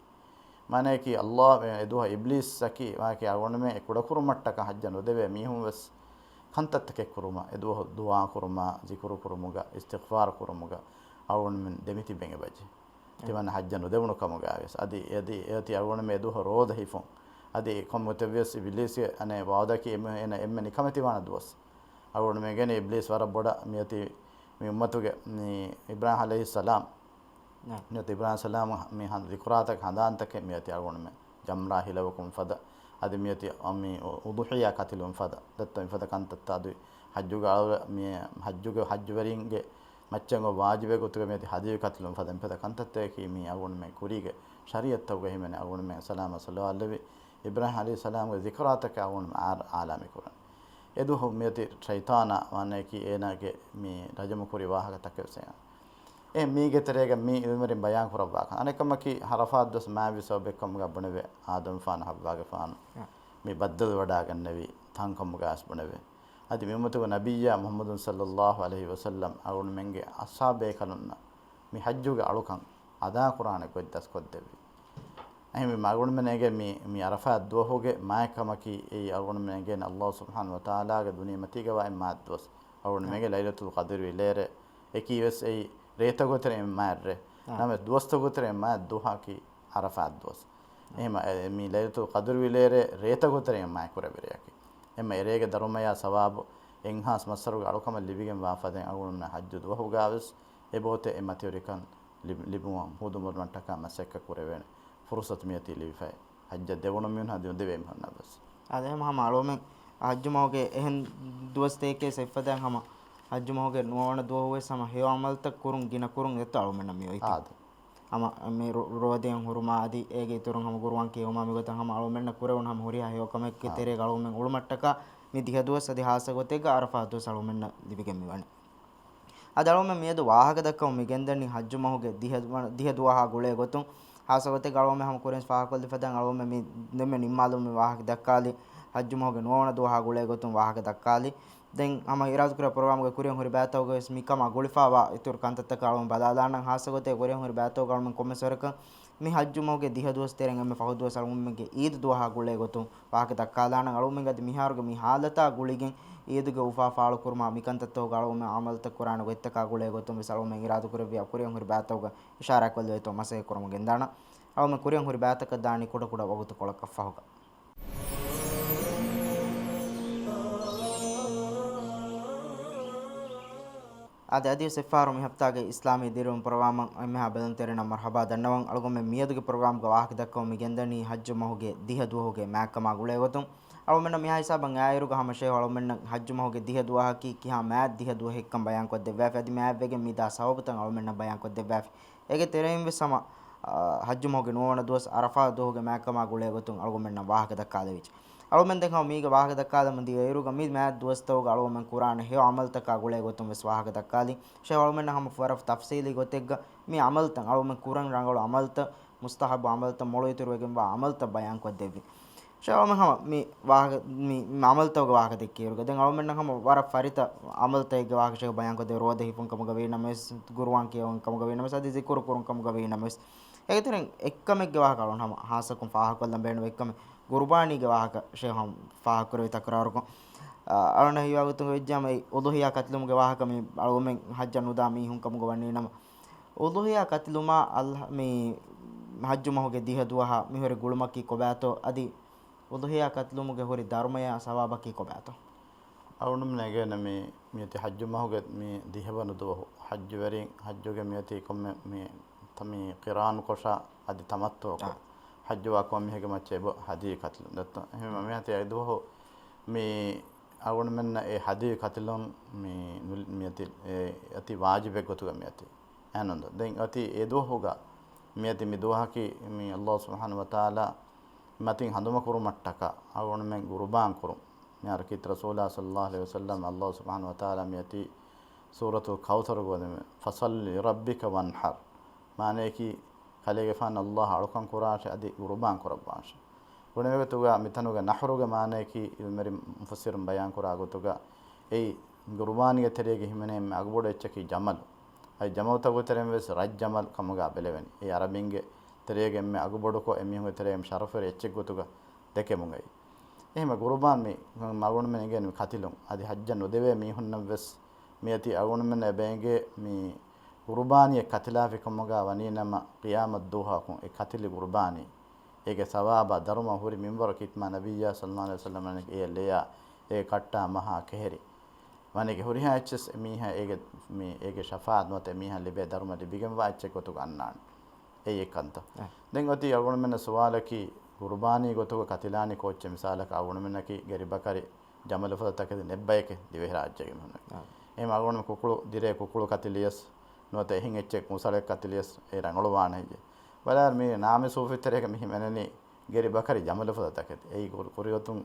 މާނަޔަކީ ﷲ އެ ދުވަހު އިބްލީސްއަކީ މާކީ އަޅުގަނޑުމެން އެ ކުޑަކުރުމަށްޓަކާ ޙައްޖަށް ނުދެވޭ މީހުން ވެސް ކަންތައްތަކެއް ކުރުމަށް، އެ ދުވަހު ދުޢާ ކުރުމާ، ޒިކުރު ކުރުމުގަ، އިސްތިޣްފާރު ކުރުމުގަ އަޅުގަނޑުމެން ދެމިތިބެން އެބަޖެ. ތިމަން ޙައްޖަށް ނުދެވުނު ކަމުގައި ވެސް. އަދި، އަދި އޭތި އަޅުގަނޑުމެން އެ ދުވަހު ރޯދަ ހިފުން. އަދި ކޮންމެ ގޮތެއް ވިޔަސް އިބްލީސްގެ އަނެއް ވަޢުދަކީ އެންމެ، އޭނަ އެންމެ ނިކަމެތިވާނެ ދުވަސް. އަޅުގަނޑުމެން ގެނެ އިބްލީސް ވަރަށް ބޮޑަށް މިއޮތީ މި އުއްމަތުގެ މި އިބްރާހީމް ޢަލައިހިއްސަލާމް. ނަޢަމް. މިއޮތީ އިބްރާހީމް ޢަލައިހިއްސަލާމް މި ހަނދު ޒިކުރާތަކެއް ހަނދާންތަކެއް މިއޮތީ އަޅުގަނޑުމެން ޖަމްރާ ހިލަވަކުން ފަދަ. އަދި މިއޮތީ މި އު-، އުޟުޙިޔާ ކަތިލުން ފަދަ. ދެއްތޯ މިފަދަ ކަންތައްތައް އަދި ޙައްޖުގެ އަޅު-، މި ޙައްޖުގެ ޙައްޖުވެރިންގެ މައްޗަށް އޮތް ވާޖިބެއް ގޮތުގަ މިއޮތީ ހަދިޔު ކަތިލުން ފަދަ މިފަދަ ކަންތައްތަކަކީ މި އަޅުގަނޑުމެން ކުރީގެ ޝަރީޢަތްތަކުގަ ހިމެނޭ އަޅުގަނޑުމެން ސަލާމަތް ޞަލަވާތް ލެއްވި އިބްރާހީމް ޢަލައިހިއްސަލާމްގެ ޒިކުރާތަކަށް އަޅުގަނޑުމެން އާ-، އާލާ މި ކުރަން. އެ ދުވަހު މިއޮތީ ޝައިޠާނާ ވާނައަކީ އޭނާގެ މި ރަޖަމު ކުރި ވާހަކަ ތަކެއް ވެސް އެ މީގެ ތެރޭގަ މި އިލްމުވެރިން ބަޔާން ކުރައްވާ ކަން. އަނެއްކަމަކީ ޢަރަފާތް ދުވަސް މާތްވި ސަބަބެއްކަމުގަ ބުނެވޭ އާދަމްފާނު ޙައްވާގެފާނު އާ. މި ބައްދަލު ވަޑާގަންނެވި ތަންކަމުގައި ވެސް ބުނެވޭ. އަދި މި އުއްމަތުގެ ނަބިއްޔާ މުޙައްމަދު ޞައްލަﷲު ޢަލައިހި ވަސައްލަމް އަޅުގަނޑުމެންގެ އަޞްޙާބު ބޭކަލުންނަށް މި ޙައްޖުގެ އަޅުކަން އަދާކުރާނެ ގޮތް ދަސްކޮށްދެއްވި. އެހެންވީމަ އަޅުގަނޑުމެން ނެގޭ މި، މި ޢަރަފާތް ދުވަހުގެ މާތްކަމަކީ އެއީ އަޅުގަނޑުމެން ނެގޭނެ ﷲ ސުބްޙާނަހޫ ވަތަޢާލާގެ ދުނިޔެމަތީގަވާ އެއް މާތް ދުވަސް. އަޅުގަނޑުމެންގެ ލައިލަތުލް ޤަދްރު ވިލޭރޭ އެކީ ވެސް އެއީ ރޭތަކުގެ ތެރެއިން މާތް ރޭ. އާ. ނަމަވެސް ދުވަސްތަކުގެ ތެރެއިން މާތް ދުވަހަކީ ޢަރަފާތް ދުވަސް. އާ. އެހެންވީމަ އެ، މި ލައިލަތުލް ޤަދްރު ވިލޭރޭ ރޭތަކުގެ ތެރެއިން މާތް ކުރެވޭ ރެއަކީ. އެހެންވީމަ އެރޭގެ ދަރުމަޔާ ސަވާބު އެއްހާސް މައްސަރުގެ އަޅުކަމަށް ލިބިގެން ވާ ފަދައިން އަޅުގަނޑުމެން ޙައްޖު ދުވަހުގައި ވެސް އެބައޮތޭ އެ މަތިވެރިކަން ލިބި-، ލިބުމަށް ހޯދުމަށްޓަކާ މަސައްކަތް ކުރެވޭނެ ފުރުޞަތު މިއޮތީ ލިބިފައި. ޙައްޖަށް ދެވުނު މީހުން އަދި ނުދެވޭ މީހުންނަށް ވެސް. އާދެ، ހަމަ އަޅުގަނޑުމެން ޙައްޖު މަހުގެ އެހެން ދުވަސްތަކެއް ސެއްފަދައިން ހަމަ ޙައްޖު މަހުގެ ނުވަވަނަ ދުވަހު ވެސް ހަމަ ހެޔޮ ޢަމަލުތައް ކުރުން ގިނަ ކުރުން އެއްތޯ އަޅުގަނޑުމެންނަށް މިއޮތީ. އާދެ. ހަމަ މި ރޯ-، ރޯދައިން ހުރުމާ އަދި އޭގެ އިތުރުން ހަމަ ޤުރުއާން ކިޔެވުމާ މިގޮތަށް ހަމަ އަޅުގަނޑުމެންނަށް ކުރެވުނު ހަމަ ހުރިހާ ހެޔޮ ކަމެއްގެ އާ. ތެރޭގަ އަޅުގަނޑުމެން އުޅުމަށްޓަކާ މި ދިހަ ދުވަސް އަދި ޚާއްޞަ ގޮތެއްގަ ޢަރަފާތް ދުވަސް އަޅުގަނޑުމެންނަށް ލިބިގެން މިވަނީ. އަދި އަޅުގަނޑުމެން މިއަދު ވާހަކަ ދައްކަމުން މި ގެންދަނީ ޙައްޖު މަހުގެ ދިހަ ވަނަ، ދިހަ ދުވަހާ ގުޅޭ ގޮތުން. ޚާއްޞަ ގޮތެއްގަ އަޅުގަނޑުމެން ހަމަ ކުރިން ފާހަގަކޮށްލި ފަދައިން އަޅުގަނޑުމެން މި ދެންމެ ނިންމާލުމުގެ ވާހަކަ ދައްކާލީ ޙައްޖު މަހުގެ ނުވަވަނަ ދުވަހާ ގުޅޭ ގޮތުން ވާހަކަ ދައްކާލީ. ދެން ހަމަ އިރާދަކުރެއްވި ޕްރޮގްރާމްގެ ކުރިން ހުރި ބައިތަކުގަ ވެސް މިކަމާ ގުޅިފައިވާ އިތުރު ކަންތައްތަކަށް އަޅުގަނޑު ބަލާލާނަން. ޚާއްޞަ ގޮތެއް ކުރިން ހުރި ބައިތަކުގަ އަޅުގަނޑުމެން ކޮންމެސް ވަރަކަށް މި ޙައްޖު މަހުގެ ދިހަ ދުވަސް ތެރެއިން އެންމެ ފަހު ދުވަސް އަޅުގަނޑުމެންގެ ޢީދު ދުވަހާ ގުޅޭ ގޮތުން ވާހަކަ ދައްކާލާނަން. އަޅުގަނޑުމެން އަދި މިހާރުގެ މި ޙާލަތާ ގުޅިގެން ޢީދުގެ އުފާ ފާޅުކުރުމާ މިކަންތައްތަކުގަ އަޅުގަނޑުމެން ޢަމަލުތައް ކުރާނެ ގޮތްތަކާ ގުޅޭ ގޮތުން ވެސް އަޅުގަނޑުމެން އިރާދަކުރެއްވިއްޔާ ކުރިން ހުރި ބައިތަކުގަ އިޝާރާތްކޮށްލެވޭތޯ މަސައްކަތް ކުރަމުން ގެންދާނަން. އަޅުގަނޑުމެން ކުރިން ހުރި ބައިތަކަށް ދާނީ ކުޑަކުޑަ ވަގުތުކޮޅަކަށް ފަހުގަ. އާދެ، އަދިވެސް އެއްފަހަރު މި ހަފްތާގެ އިސްލާމީ ދިރިއުޅުން ޕްރޮގްރާމަށް އެންމެހާ ބެލުންތެރިންނަށް މަރްޙަބާ ދަންނަވަން. އަޅުގަނޑުމެން މިއަދުގެ ޕްރޮގްރާމްގަ ވާހަކަ ދައްކަމުން މި ގެންދަނީ ޙައްޖު މަހުގެ ދިހަ ދުވަހުގެ މާތްކަމާ ގުޅޭ ގޮތުން. އަޅުގަނޑުމެންނަށް މިހާ ހިސާބަށް އައިއިރުގަ ހަމަ ޝޭޚް އަޅުގަނޑުމެންނަށް ޙައްޖު މަހުގެ ދިހަ ދުވަހަކީ ކިހާ މާތް ދިހަ ދުވަހެއްކަން ބަޔާންކޮށްދެއްވާފި. އަދި މާތްވެގެން މިދާ ސަބަބުތައް އަޅުގަނޑުމެންނަށް ބަޔާންކޮށްދެއްވާފި. އޭގެ ތެރެއިން ވެސް ހަމަ، އާ، ޙައްޖު މަހުގެ ނުވަވަނަ ދުވަސް ޢަރަފާތް ދުވަހުގެ މާތްކަމާ ގުޅޭ ގޮތުން އަޅުގަނޑުމެންނަށް ވާހަކަ ދައްކާލެވިއްޖެ. އަޅުގަނޑުމެން ދެން ހަމަ މީގެ ވާހަކަ ދައްކާލަމުން ދިޔައިރުގަ މި މާތް ދުވަސްތަކުގަ އަޅުގަނޑުމެން ކުރާނެ ހެޔޮ ޢަމަލުތަކާ ގުޅޭ ގޮތުން ވެސް ވާހަކަ ދައްކާލި. ޝޭޚް އަޅުގަނޑުމެންނަށް ހަމަ ވަރަށް ތަފްޞީލީ ގޮތެއްގަ މި ޢަމަލުތައް އަޅުގަނޑުމެން ކުރަން ރަނގަޅު ޢަމަލުތައް، މުސްތަޙައްބު ޢަމަލުތައް، މޮޅު އިތުރުވެގެންވާ ޢަމަލުތައް ބަޔާންކޮށްދެއްވި. ޝޭޚް އަޅުގަނޑުމެން ހަމަ މި ވާހަކަ، މި، މި ޢަމަލުތަކުގެ ވާހަކަ ދެއްކިއިރުގަ ދެން އަޅުގަނޑުމެންނަށް ހަމަ ވަރަށް ފަރިތަ ޢަމަލުތަކެއްގެ ވާހަކަ ޝޭޚް ބަޔާންކޮށްދެއްވި. ރޯދަ ހިފުން ކަމުގަ ވީނަމަވެސް، ޤުރުއާން ކިޔެވުން ކަމުގަ ވީނަމަވެސް، އަދި ޒިކުރު ކުރުން ކަމުގަ ވީނަމަވެސް. އޭގެތެރެއިން އެއްކަމެއްގެ ވާހަކަ އަޅުގަނޑު ހަމަ ހާއްސަކޮށް ފާހަގަކޮށްލަން ބޭނުންވި އެއްކަމެއް ޤުރުބާނީގެ ވާހަކަ ޝޭޚް ހަމަ ފާހަގަކުރެއްވި ތަކުރާރުކޮށް. އަ، އަޅުގަނޑަށް ހީވާގޮތުން ވެއްޖެ ހަމަ އެ އުޟުޙިޔާ ކަތިލުމުގެ ވާހަކަ މި އަޅުގަނޑުމެން ޙައްޖަށް ނުދާ މީހުން ކަމުގަ ވަނީނަމަ، އުޟުޙިޔާ ކަތިލުމާ އަލް-، މި ޙައްޖު މަހުގެ ދިހަ ދުވަހާ މިހުރި ގުޅުމަކީ ކޮބާތޯ؟ އަދި އުޟުޙިޔާ ކަތިލުމުގެ ހުރި ދަރުމަޔާ ސަވާބަކީ ކޮބާތޯ؟ އަޅުގަނޑުމެން ނެގޭނެ މި، މިއޮތީ ޙައްޖު މަހުގެ މި ދިހަވަނަ ދުވަހު ޙައްޖުވެރިން ޙައްޖުގެ މިއޮތީ ކޮންމެ މި، މި ޤިރާން ކޮށާ އަދި ތަމައްތުޢުކޮށް އާ. ޙައްޖުވާ ކޮންމެ މީހެއްގެ މައްޗަށް އެބަ ހަދިޔު ކަތިލުން ދެއްތޯ. އެހެންވީމަ މިއޮތީ އެ ދުވަހު މި އަޅުގަނޑުމެންނަށް އެ ހަދިޔު ކަތިލުން މި ނުލި-، މިއޮތީ އެ އޮތީ ވާޖިބެއް ގޮތުގަ މިއޮތީ. އެހެންނޫންތޯ؟ ދެން އޮތީ އެ ދުވަހުގަ މިއޮތީ މި ދުވަހަކީ މި ﷲ ސުބްޙާނަހޫ ވަތަޢާލާ މަތިން ހަނދުމަކުރުމަށްޓަކާ އަޅުގަނޑުމެން ޤުރުބާން ކުރުން. މިހާރު ކީރިތި ރަސޫލާ ޞައްލަﷲު ޢަލައިހި ވަސައްލަމަ ﷲ ސުބްޙާނަހޫ ވަތަޢާލާ މިއޮތީ ސޫރަތުލް ކައުޘަރުގަ ވަނީ، "ފަޞައްލި ލިރައްބިކަ ވަންޙަރް." މާނަޔަކީ ކަލޭގެފާނަށް ﷲ އަޅުކަން ކުރާށޭ، އަދި ގުރުބާން ކުރައްވާށޭ. ބުނެވޭ ގޮތުގަ މިތަނުގަ ނަޙްރުގެ މާނަޔަކީ ޢިލްމުވެރި މުފައްސިރުން ބަޔާން ކުރާ ގޮތުގަ އެއީ ގުރުބާނީގެ ތެރޭގަ ހިމެނޭ އެންމެ އަގުބޮޑު އެއްޗަކީ ޖަމަލު. އަދި ޖަމަލުތަކުގެ ތެރެއިން ވެސް ރަތް ޖަމަލު ކަމުގަ ބެލެވެނީ. އެއީ ޢަރަބިންގެ ތެރޭގަ އެންމެ އަގުބޮޑުކޮށް އެމީހުންގެ ތެރޭގަ ޝަރަފުވެރި އެއްޗެއް ގޮތުގަ ދެކެމުން އައި. އެހެންވެ ގުރުބާން މި އަޅުގަނޑުމެން އެނގޭނެ މި ކަތިލުން. އަދި ޙައްޖަށް ނުދެވޭ މީހުންނަށް ވެސް މިއޮތީ އަޅުގަނޑުމެންނަށް އެބަ އެނގޭ މި ގުރުބާނީއެއް ކަތިލާފި ކަމުގަ ވަނީ ނަމަ، ޤިޔާމަތް ދުވަހަކުން އެ ކަތިލި ގުރުބާނީ އޭގެ ސަވާބާ ދަރުމަ ހުރި މިންވަރު ކީރިތި މާ ނަބިއްޔާ ޞައްލަﷲު ޢަލައިހި ވަސައްލަމަ އޭ ލެޔާ އޭ ކައްޓާ މަހާ ކެހެރި. ވަނީގެ ހުރިހާ އެއްޗެސް އެމީހާ އޭގެ، މި އޭގެ ޝަފާޢަތް ނުވަތަ އެމީހާ ލިބޭ ދަރުމަ ލިބިގެންވާ އެއްޗެއް ގޮތުގަ އަންނާނެ. އެއީ އެއްކަންތައް. އެ. ދެން އޮތީ އަޅުގަނޑުމެންނަށް ސުވާލަކީ، ގުރުބާނީ ގޮތުގަ ކަތިލާނީ ކޯއްޗެއް؟ މިސާލަކަށް އަޅުގަނޑުމެންނަކީ ގެރިބަކަރި ޖަމަލުފަދަ ތަކެތި ނެތް ބަޔެކޭ ދިވެހިރާއްޖޭގެ މީހުންނަކީ. އާ. އެހެން އަޅުގަނޑުމެން ކުކުޅު ދިރޭ ކުކުޅު ކަތިލިޔަސް ނުވަތަ އެހެން އެއްޗެއް މުސަޅެއް ކަތިލިޔަސް އެ ރަނގަޅުވާނެ ހެއްޔޭ؟ ބަލާއިރު މީ ނާމި ސޫފީ ތެރޭގަ މި ހިމެނެނީ ގެރި ބަކަރި ޖަމަލުފަދަ ތަކެތި. އެއީ ކުރި-، ކުރިގޮތުން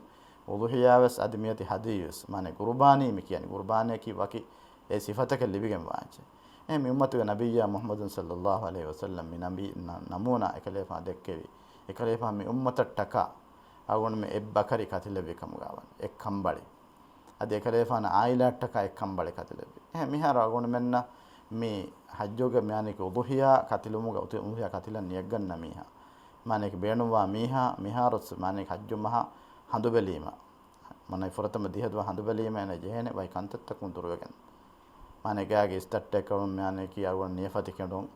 އުޟުޙިޔާ ވެސް އަދި މިއޮތީ ހަދްޔު ވެސް. މާނަ ގުރުބާނީ މި ކިޔަނީ. ގުރުބާނީއަކީ ވަކި އެ ސިފަތަކެއް ލިބިގެން ވާ އެއްޗެއް. އެހެން މި އުއްމަތުގެ ނަބިއްޔާ މުޙައްމަދު ޞައްލަﷲު ޢަލައިހި ވަސައްލަމް މި ނަބީ ނަ-، ނަމޫނާ އެކަލޭފާނު ދެއްކެވި. އެކަލޭފާނު މި އުއްމަތަށްޓަކާ އަޅުގަނޑުމެން އެއް ބަކަރި ކަތިލެއްވި ކަމުގަ ވަން އެއް ކަނބަޅި. އަދި އެކަލޭފާނު އާއިލާއަށްޓަކާ އެއް ކަނބަޅި ކަތިލެއްވި. އެހެން މިހާރު އަޅުގަނޑުމެންނަށް މި ޙައްޖުގެ މި އަނެކި އުޟުޙިޔާ ކަތިލުމުގަ އޮތީ އުޟުޙިޔާ ކަތިލަން ނިޔަތްގަންނަ މީހާ، މާނައަކީ ބޭނުންވާ މީހާ، މިހާރު ވެސް މާނައަކީ ޙައްޖު މަހަށް ހަނދު ބެލީމަ، މާނައަކީ ފުރަތަމަ ދިހަ ދުވަހަށް ހަނދު ބެލީމަ އޭނަ ޖެހޭނެ ވަކި ކަންތައްތަކުން ދުރުވެގެން. މާނައަކީ ގާގެ އިސްތައްޓެއް ކަޅުން، މާނައަކީ އަޅުގަނޑު ނިޔަފަތި ކެނޑުން،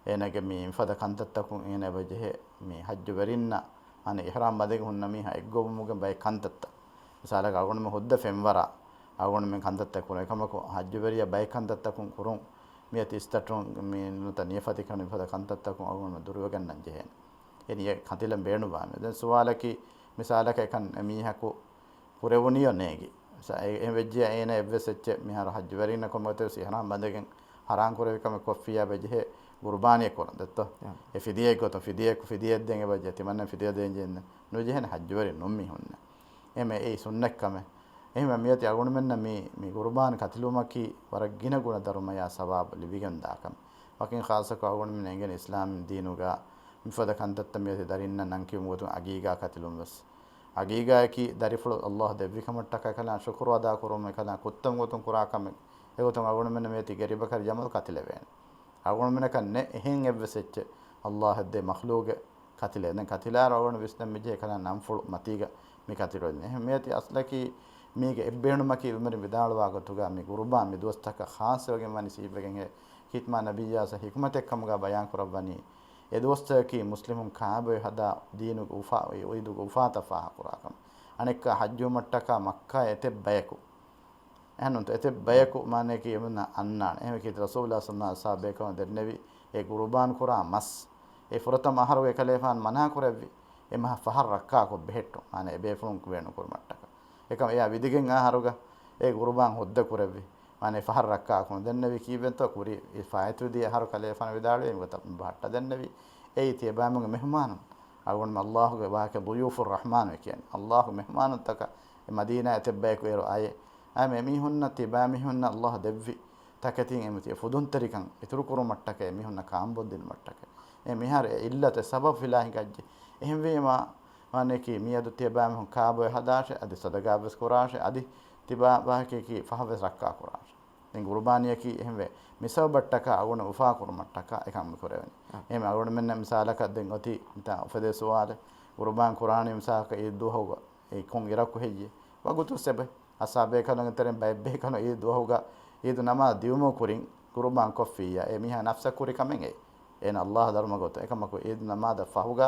އޭނަގެ މި މިފަދަ ކަންތައްތަކުން އޭނަ އެބަ ޖެހޭ މި ޙައްޖުވެރިންނަށް މާނަ އިޙްރާމް ބަނދެގެން ހުންނަ މީހާ އެއްގޮވުމުގެ ބައެއް ކަންތައްތައް. މިސާލަކަށް އަޅުގަނޑުމެން ހުއްދަ ފެންވަރާ އަޅުގަނޑުމެން ކަންތައްތައް ކުރަން. އެކަމަކު ޙައްޖުވެރިޔާ ބައެއް ކަންތައްތަކުން ކުރުން މިއޮތީ އިސްތައްޓުން މި ނުވަތަ ނިޔަފަތި ކަނޑު މިފަދަ ކަންތައްތަކުން އަޅުގަނޑު ދުރުވެގަންނަން ޖެހޭނެ. އެ ނިޔަ ކަތިލަން ބޭނުންވާ މި. ދެން ސުވާލަކީ، މިސާލަކަށް އެކަން އެ މީހަކު ކުރެވުނީޔޯ ނޭނގި. ސަ-، އެ-، އެހެން ވެއްޖިޔާ އޭނަ އެއްވެސް އެއްޗެއް މިހާރު ޙައްޖުވެރިންނަށް ކޮންމެ ގޮތެއް ވެސް އިޙްރާމް ބަނދެގެން ޙަރާމް ކުރެވި ކަމެއް ކޮށްފިއްޔާ އެބަ ޖެހޭ ގުރުބާނީއެއް ކުރަން ދެއްތޯ؟ އެ ފިދިޔައެއް ގޮތުން ފިދިޔައެއް، ފިދިޔައެއް ދޭން އެބަ ޖެހޭ، ތިމަންނަ ފިދިޔަ ދޭން ޖެހޭ ނުޖެހޭނެ ޙައްޖުވެރިން ނޫން މީހުންނެއް. އެހެން އެއީ ސުންނަތް ކަމެއް. އެހެންވެ މިއޮތީ އަޅުގަނޑުމެންނަށް މި، މި ގުރުބާން ކަތިލުމަކީ ވަރަށް ގިނަ ގުނަ ދަރުމަޔާ ސަވާބު ލިބިގެން ދާ ކަމެއް. ވަކިން ޚާއްޞަކޮށް އަޅުގަނޑުމެން އެނގޭނެ އިސްލާމީ ދީނުގަ މިފަދަ ކަންތައްތައް މިއޮތީ ދަރިންނަށް ނަން ކިޔުމުގެ ގޮތުން ޢަގީގާ ކަތިލުން ވެސް. ޢަގީގާއަކީ ދަރިފުޅު ﷲ ދެއްވި ކަމަށްޓަކާ އެކަލާނގެ ޝުކުރު އަދާ ކުރުމުން އެކަލާނގެ ކުއްތަން ގޮތުން ކުރާ ކަމެއް. އެގޮތުން އަޅުގަނޑުމެންނަށް މިއޮތީ ގެރިބަކަރި ޖަމަލު ކަތިލެވޭނެ. އަޅުގަނޑުމެންނަކަށް ނެތް އެހެން އެއްވެސް އެއްޗެއް ﷲ އަށްދޭ މަޚްލޫގެއް ކަތިލެއް. ދެން ކަތިލާއިރު އަޅުގަނޑު ވިސްނަން މިޖެހޭ އެކަލާނގެ ނަންފުޅު މަތީގަ މި ކަތިލުން. އެހެން މިއޮތީ އަސްލަކީ މީގެ އެއްބޭނުމަކީ ޢިލްމުވެރިން ވިދާޅުވާ ގޮތުގަ މި ގުރުބާން މި ދުވަސްތަކަށް ޚާއްޞަވެގެން ވަނީ ސީއްވެގެން ހެ ކީރިތި މާ ނަބިއްޔާ ޙިކުމަތެއް ކަމުގަ ބަޔާން ކުރައްވަނީ. އެ ދުވަސްތަކަކީ މުސްލިމުން ކާބައި ހަދާ ދީނުގެ އުފާ، އެ ޢީދުގެ އުފާތައް ފާހަގަކުރާ ކަމަށް. އަނެއްކާ ޙައްޖުވުމަށްޓަކާ މައްކާއަށް އެތައް ބަޔަކު، އެހެންނުންތޯ، އެތައް ބަޔަކު މާނައަކީ އެމީހުންނަށް އަންނާނެ. އެހެންވެ ކީރިތި ރަސޫލާ ޞައްލަﷲު ޢަލައިހި ވަސައްލަމަ އަޞްޙާބުބޭކަލުން ދެންނެވި އެ ގުރުބާން ކުރާ މަސް އެ ފުރަތަމަ އަހަރު އެކަލޭފާނު މަނާ ކުރެއްވި. އެ މަހަށް ފަހަށް ރައްކާކޮށް ބެހެއްޓުން. މާނަ އެބޭފުޅުން ބޭނުން ކުރުމަށްޓަކާ. އެކަމަ އެއާ ވިދިގެން އަހަރުގަ އެ ގުރުބާން ހުއްދަ ކުރެއްވި. މާނަ ފަހަށް ރައްކާކޮށް ދެންނެވި. ކީއްވެތޯ ކުރީ އެ ފާއިތުވި ދިޔަ އަހަރު ކަލޭފާނު ވިދާޅުވި އެ ގޮތަށް ބަހައްޓަ ދެންނެވި. އެއީ ތިޔަބައިމީހުންގެ މެހުމާނުން. އަޅުގަނޑުމެން ﷲ ގެ ވާހަކަ ޟުޔޫފުއްރަޙްމާން ކިޔަނީ. ﷲ ގެ މެހުމާނުންތަކަށް އެ މަދީނާ އެތައް ބަޔަކު އޭރު އައޭ. އާ މި އެމީހުންނަށް ތިބާމީހުންނަށް ﷲ ދެއްވި ތަކެތިން އެމިތި އެ ފުދުންތެރިކަން އިތުރުކުރުމަށްޓަކައި އެމީހުންނަށް ކާންބޮން ދިނުމަށްޓަކައި. އެ މިހާރު އެ ޢިއްލަތު އެ ސަބަބު ފިލާ ހިނގައްޖެ. އެހެންވީމާ، މާނައަކީ މިއަދު ތިޔަބައިމީހުން ކާބޮއެ ހަދާށޭ، އަދި ޞަދަޤާ ވެސް ކުރާށޭ، އަދި ތިބާ ވާހަކައަކީ ފަހަށް ވެސް ރައްކާ ކުރާށޭ. ދެން ގުރުބާނީއަކީ އެހެންވެ، މި ސަބަބަށްޓަކާ އަޅުގަނޑު އުފާ ކުރުމަށްޓަކާ އެކަން މި ކުރެވެނީ. އެހެން އަޅުގަނޑުމެންނަށް މިސާލަކަށް ދެން އޮތީ މިތާ އުފެދޭ ސުވާލެއް، ގުރުބާން ކުރާނީ މިސާލަކަށް ޢީދު ދުވަހުގަ އެ ކޮން އިރަކު ހެއްޔޭ؟ ވަގުތު ސެބެ. އަސްޙާބޭކަލުންގެ ތެރެއިން ބައެއް ބޭކަލުން ޢީދު ދުވަހުގަ ޢީދު ނަމާދު ދިއުމުގެ ކުރިން ގުރުބާން ކޮށްފިއްޔާ، އެ މީހާ ނަފްސަށް ކުރި ކަމެއް އެއީ. އޭނަ ﷲ ދަރުމަ ގޮތަށް. އެކަމަކު ޢީދު ނަމާދަށް ފަހުގަ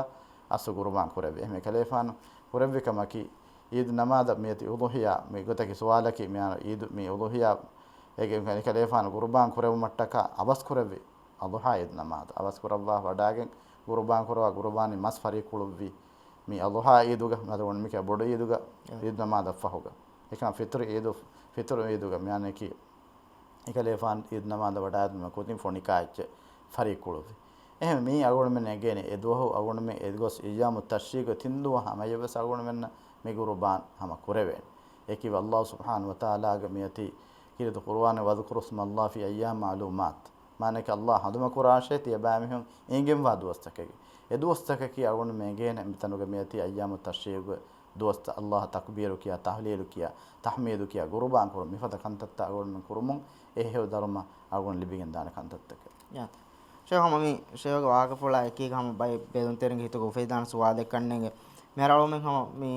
އަސްލު ގުރުބާން ކުރެއްވި. އެހެންވެ ކަލޭފާނު ކުރެއްވި ކަމަކީ، ޢީދު ނަމާދަށް މިއޮތީ އުޟުޙިޔާ، މި ގޮތަކީ ސުވާލަކީ، މިހާރު ޢީދު މި އުޟުޙިޔާ، އޭގެ ކަލޭފާނު ގުރުބާން ކުރެއްވުމަށްޓަކާ އަވަސް ކުރެއްވި. އަޟުޙާ ޢީދު ނަމާދު އަވަސް ކުރައްވާ ވަޑާގެން ގުރުބާން ކުރައްވާ ގުރުބާނީ މަސް ފަރިއްކުޅުއްވި. މި އަޟުޙާ ޢީދުގަ، ނަދުވަން މިކަ ބޮޑު ޢީދުގަ، އެ. ޢީދު ނަމާދަށް ފަހުގަ. އެކަން ފިޠުރު ޢީދު، ފިޠުރު ޢީދުގަ މިއަނެކީ އެކަލޭފާން ޢީދު ނަމާދަށް ވަޑާގަތުމަށް ކުދިން ފޮނިކާ އެއްޗެއް ފަރިއްކުޅުއްވި. އެހެން މީ އަޅުގަނޑުމެން އެނގޭނެ އެ ދުވަހު އަޅުގަނޑުމެން އެދުވަސް އިއްޔާމު ތަޝްރީޤު ތިން ދުވަހު ހަމަޔަށްވެސް އަޅުގަނޑުމެންނަށް މި ގުރުބާން ހަމަ ކުރެވޭނެ. އެކީ ﷲ ސުބްޙާނަހޫ ވަތަޢާލާގެ މިއޮތީ ކީރިތި ޤުރުއާނު، "واذكروا اسم الله في أيام معلومات." މާނައަކީ ﷲ ހަނދުމަކުރާށޭ ތިޔަބައިމީހުން އެނގެންވާ ދުވަސްތަކެއް. އެ ދުވަސްތަކަކީ އަޅުގަނޑު އެނގޭނެ މިތަނުގަ މިއޮތީ އައްޔާމު ތަޝްރީޢުގެ ދުވަސްތައް، ﷲ ތަކްބީރު ކިޔާ، ތަހްލީލު ކިޔާ، ތަޙްމީދު ކިޔާ، ގުރުބާން ކުރުން، މިފަދަ ކަންތައްތައް އަޅުގަނޑުމެން ކުރުމުން އެ ހެޔޮ ދަރުމަ އަޅުގަނޑު ލިބިގެންދާނެ ކަންތައްތަކެއް. ޝޭޚް، ހަމަ މި ޝޭޚްގެ ވާހަކަފުޅާ އެކީގަ ހަމަ ބައެއް ބެލުންތެރިންގެ ހިތުގަ އުފެދިދާނެ ސުވާލެއް ކަންނޭނގެ. މިހާރު އަޅުމެން ހަމަ މި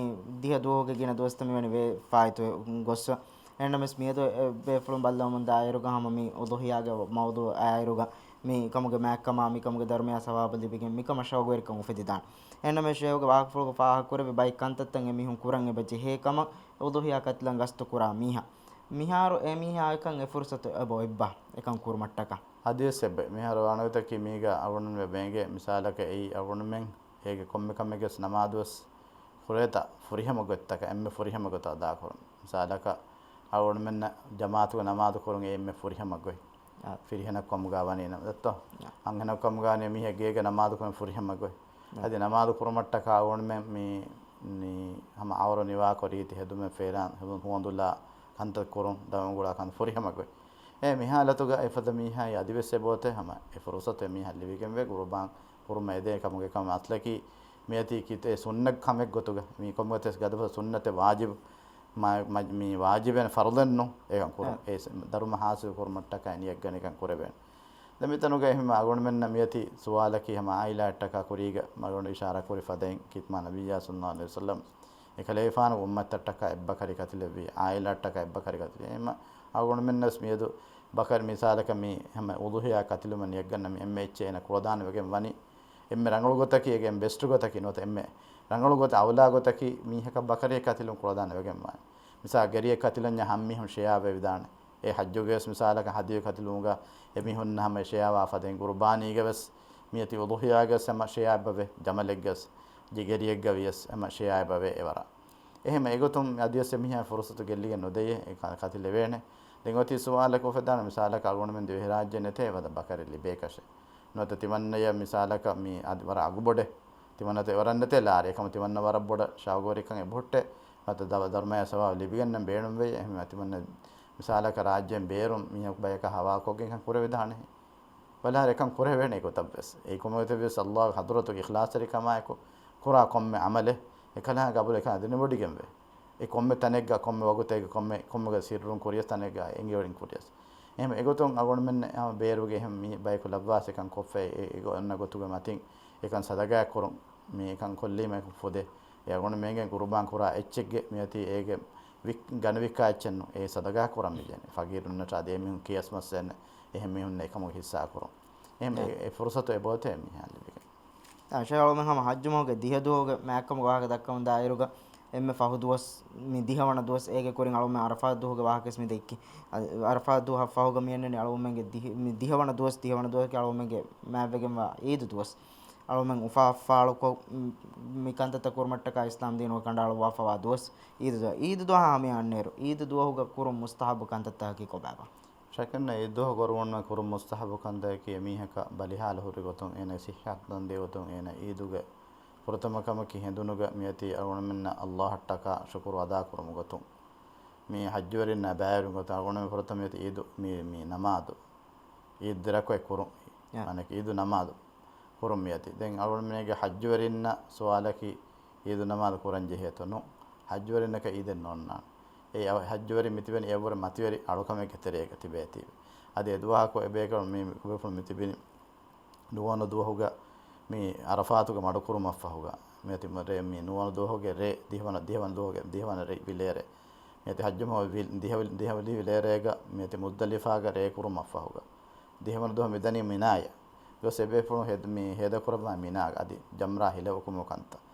ދިހަ ދުވަހުގެ ގިނަ ދުވަސްތައް މިވަނީ ވޭ ފާއިތުވެ ގޮއްސަ. އެހެންނަމަވެސް މިއަދު އެ ބޭފުޅުން ބައްލަވަމުންދާ އިރުގަ ހަމަ މި އުޟުޙިޔާގެ މައުޟޫޢު އާއިރުގަ މި ކަމުގެ މާތްކަމާ، މި ކަމުގެ ދަރުމަޔާ ސަވާބު ލިބިގެން މިކަމަށް ޝައުގުވެރިކަން އުފެދިދާނެ. އެހެންނަމަވެސް ޝޭޚްގެ ވާހަކަފުޅުގަ ފާހަގަކުރެއްވި ބައެއް ކަންތައްތައް އެމީހުން ކުރަން އެބަ ޖެހޭ ކަމަށް އުޟުޙިޔާ ކަތިލަން ގަސްތު ކުރާ މީހާ. މިހާރު އެ މީހާ އެކަން އެ ފުރުޞަތު އެބަ އޮތްބާ އެކަން ކުރުމަށްޓަކާ؟ އަދިވެސް އެބަ މިހާރު ވާނެ ގޮތަކީ މީގަ އަޅުގަނޑުމެން ވެބޭނގޭ މިސާލަކަށް އެއީ އަޅުގަނޑުމެން އޭގެ ކޮންމެ ކަމެއްގެސް ނަމާދުވެސް ކުރޭތަ ފުރިހަމަ ގޮތްތަކަށް އެންމެ ފުރިހަމަ ގޮތަށް އަދާކުރުން. މިސާލަކަށް އަޅުގަނޑުމެންނަށް ޖަމާޢަތުގެ ނަމާދު ކުރުން އެ އެންމެ ފުރިހަމަ ގޮތް. އާ. ފިރިހެނަށް ކޮމުގާ ވަނީ ނަމަ، ދެއްތޯ؟ އާ. އަންހެނަށް ކޮމުގާ ވަނީ މީހެއް ގޭގެ ނަމާދު ކުރުން ފުރިހަމަ ގޮތް. އާ. އަދި ނަމާދު ކުރުމަށްޓަކާ އަޅުގަނޑުމެން މި، މި ހަމަ އަވަރު ނިވާކޮށް ރީތި ހެދުމެއް ފޭރާން ހެދުން ހުވަނދުލާ ކަންތައް ކުރުން ދަމުގުޅާ ކަން ފުރިހަމަ ގޮތް. އެ މި ހާލަތުގަ އެފަދަ މީހާއި އަދިވެސް އެބައޮތޭ ހަމަ އެ ފުރުޞަތު އެ މީހަށް ލިބިގެންވޭ ގުރުބާން ކުރުމަށް އެދޭ ކަމުގެ ކަމަށް އަސްލަކީ މިއޮތީ ކިތައް ސުންނަ ކަމެއް ގޮތުގަ މީ ކޮންމެ ގޮތެއް ގަދަފަ ސުންނަތެއް ވާޖިބު މާ-، މަ-، މީ ވާޖިބެއް ނޫން ފަރުޟެއް ނޫން އެކަން ކުރުން. އެ ދަރުމަ ހާސިލް ކުރުމަށްޓަކާ ނިޔަތް ގަނެ އެކަން ކުރެވޭނެ. ދެން މިތަނުގަ އެހެން އަޅުގަނޑުމެންނަށް މިއޮތީ ސުވާލަކީ ހަމަ ޢާއިލާއަށްޓަކާ ކުރީގަ އަޅުގަނޑު އިޝާރާ ކުރި ފަދައިން ކިތްމާ ނަބިއްޔާ ޞައްލައްލާހު ޢަލައިހި ވަސައްލަމް އެކަލޭގެފާނުގެ އުއްމަތަށްޓަކާ އެއްބަކަރި ކަތިލެއްވީ، ޢާއިލާއަށްޓަކާ އެއްބަކަރި ކަތިލެއް. އެހެންމަ އަޅުގަނޑުމެންނަސް މިއަދު ބަކަރި މިސާލަކަށް މި ހަމަ އުޟުޙިޔާ ކަތިލުމަށް ނިޔަތްގަންނަ މި އެންމެ އެއްޗެއް އޭނަ ކުޅަދާނަވެގެން ވަނީ. އެންމެ ރަނގަޅު ގޮތަކީ އޭގެ އެންމެ ބެސްޓް ގޮތަކީ ނުވަތަ އެންމެ ރަނގަޅު ގޮތަށް އައުލާ ގޮތަކީ މީހަކަށް ބަކަރިއެއް ކަތިލުން ކުޅަދާނަވެގެން ވާނެ. މިސާ ގެރިއެއް ކަތިލަންޏާ ހަމަ މީހުން ޝެއާވެވިދާނެ. އެ ޙައްޖުގަވެސް މިސާލަކަށް ހަދިޔު ކަތިލުމުގަ އެމީހުންނަށް ހަމަ ޝެއާވާ ފަދައިން ގުރުބާނީގަވެސް މިއޮތީ އުޟުޙިޔާގަވެސް ހަމަ ޝެއާ އެބަވޭ، ޖަމަލެއްގަވެސް، ގެރިއެއްގަ ވިޔަސް ހަމަ ޝެއާ އެބަވޭ އެވަރަށް. އެހެން އެގޮތުން އަދިވެސް އެމީހާ ފުރުޞަތު ގެއްލިގެން ނުދެޔޭ އެ ކަ-، ކަތިލެވޭނެ. ދެން އޮތީ ސުވާލަކު އުފެދާނެ މިސާލަކަށް އަޅުގަނޑުމެން ދިވެހިރާއްޖެ ނެތޭ އެފަދަ ބަކަރި ލިބޭކަށެއް. ނުވަތަ ތިމަންނަޔަށް މިސާލަކަށް މި އަދި ވަރަށް އަގުބޮޑެއް ތިމަންނަތައް އެވަރަށް ނެތޭ ލާރި. އެކަމު ތިމަންނަ ވަރަށް ބޮޑަށް ޝައުގުވެރިކަން އެބަހުއްޓޭ. ނުވަތަ ދަ-، ދަރުމަޔާ ސަވާބު ލިބިގެންނަން ބޭނުންވެއްޖެ. އެހެން ތިމަންނަ މިސާލަކަށް ރާއްޖޭން ބޭރުން މީހަކު ބަޔަކަށް ހަވާލުކޮށްގެން ކަން ކުރެވިދާނެ. ބަލާ އެކަން ކުރެވޭނެ އެގޮތަށްވެސް. އެ ކޮންމެ ގޮތެއްވިޔަސް ﷲ ގެ ޙަޟްރަތުގެ އިޚްލާޞްތެރިކަމާއެކު ކުރާ ކޮންމެ ޢަމަލެއް އެކަލާނގެ ޤަބޫލު އެކަން ދެނެވޮޑިގެންވޭ. އެ ކޮންމެ ތަނެއްގަ ކޮންމެ ވަގުތެއްގަ ކޮންމެ، ކޮންމެ ސިއްރުން ކުރިޔަސް ތަނެއްގަ އެނގިވަޑިން ކުރިޔަސް. އެހެން އެގޮތުން އަޅުގަނޑުމެން ހަމަ ބޭރުގެ އެހެން މީ ބަޔަކު ލައްވާސް އެކަން ކޮށްފައި އެ، އެ އޮންނަ ގޮތުގެ މަތިން އެކަން ޞަދަގާ ކުރުން. މި އެކަން ކޮށްލީމަ އެކު ފުދޭ. އެ އަޅުގަނޑުމެންގެ ގުރުބާން ކުރާ އެއްޗެއްގެ މިއޮތީ އޭގެ ވި-، ގަނެ ވިއްކާ އެއްޗެއް ނޫން. އެ ޞަދަގާ ކުރަން މިޖެހޭނެ. ފަގީރުންނަށް އަދި އެމީހުން ކިޔަސްމަސް ދޭނެ. އެހެން މީހުންނަށް އެކަމުގެ ޙިއްޞާ ކުރުން. އެހެން އެ، އެ ފުރުޞަތު އެބައޮތޭ މީހާ ލިބިގެން. އާ، ޝޭޚް އަޅުމެން ހަމަ ޙައްޖު މަހުގެ ދިހަ ދުވަހުގެ މާތްކަމުގެ ވާހަކަ ދައްކަމުންދާ އިރުގަ އެންމެ ފަހު ދުވަސް، މި ދިހަވަނަ ދުވަސް އޭގެ ކުރިން އަޅުމެން ޢަރަފާތް ދުވަހުގެ ވާހަކަވެސް މި ދެއްކި. އަ، ޢަރަފާތް ދުވަހަށް ފަހުގަ މި އަންނަނީ އަޅުމެންގެ ދިހަ-، މި ދިހަވަނަ ދުވަސް، ދިހަވަނަ ދުވަހަކީ އަޅުމެންގެ މާތްވެގެންވާ ޢީދު ދުވަސް. އަޅުމެން އުފާ އައްފާޅުކޮށް، މި ކަންތައްތައް ކުރުމަށްޓަކާ އިސްލާމް ދީނުގަ ކަނޑައަޅުއްވާފަވާ ދުވަސް އީދު ދުވަހު. އީދު ދުވަހާ ހަމަޔަށް އަންނައިރު، އީދު ދުވަހުގަ ކުރުން މުސްތަޙައްބު ކަންތައްތަކަކީ ކޮބާބާ؟ ޝައްކެއްނެތް އީދު ދުވަހު ކުރުން މުސްތަޙައްބު ކަންތަކަކީ އެމީހަކަށް ބަލިހާލު ހުރި ގޮތުން އޭނަ ޞިއްޙަތު ދަން ދިޔަ ގޮތުން އޭނަ އީދުގެ ފުރަތަމަ ކަމަކީ ހެނދުނުގަ މިއޮތީ އަޅުގަނޑުމެންނަށް ﷲ އަށްޓަކާ ޝުކުރު އަދާކުރުމުގެ ގޮތުން. މި ޙައްޖުވެރިންނާ ބައިވެރިވުން ގޮތުން އަޅުގަނޑުމެން ފުރަތަމަ މިއޮތީ އީދު މި، މި ނަމާދު. އީދު ދެރަކުއެ ކުރުން. އާ. މާނައަކީ އީދު ނަމާދު ކުރުން މިއޮތީ. ދެން އަޅުގަނޑުމެންގެ ޙައްޖުވެރިންނަށް ސުވާލަކީ އީދު ނަމާދު ކުރަން ޖެހޭތޯ؟ ނޫން. ޙައްޖުވެރިންނަކަށް އީދެއް ނޯންނާނެ. އެ އަވަ-، ޙައްޖުވެރިން މިތިބެނީ އެއަށްވުރެ މަތިވެރި އަޅުކަމެއްގެ ތެރޭގަ ތިބޭތީވެ. އަދި އެދުވަހަކު އެބޭކަލު މި، މި ކުބެފުޅު މިތިބިނީ ނުވަވަނަ ދުވަހުގަ މި ޢަރަފާތުގަ މަޑުކުރުމަށްފަހުގަ، މިއޮތީ ރޭ، މި ނުވަވަނަ ދުވަހުގެ ރޭ، ދިހަވަނަ، ދިހަވަނަ ދުވަހުގެ ދިހަވަނަ ރޭ ވިލޭރޭ. މިއޮތީ ޙައްޖު މަހު ވި-، ދިހަ ވި-، ދިހަ ވި-، ވިލޭރޭގަ މިއޮތީ މުޒްދަލިފާގަ ރޭ ކުރުމަށްފަހުގަ، ދިހަވަނަ ދުވަހު މިދަނީ މިނާޔަށް. ގޮސް އެބޭފުޅުން ހޭދަ-، މި ހޭދަކުރައްވާ މިނާގަ އަދި ޖަމްރާ ހިލައުކުމުގެ ކަންތައް.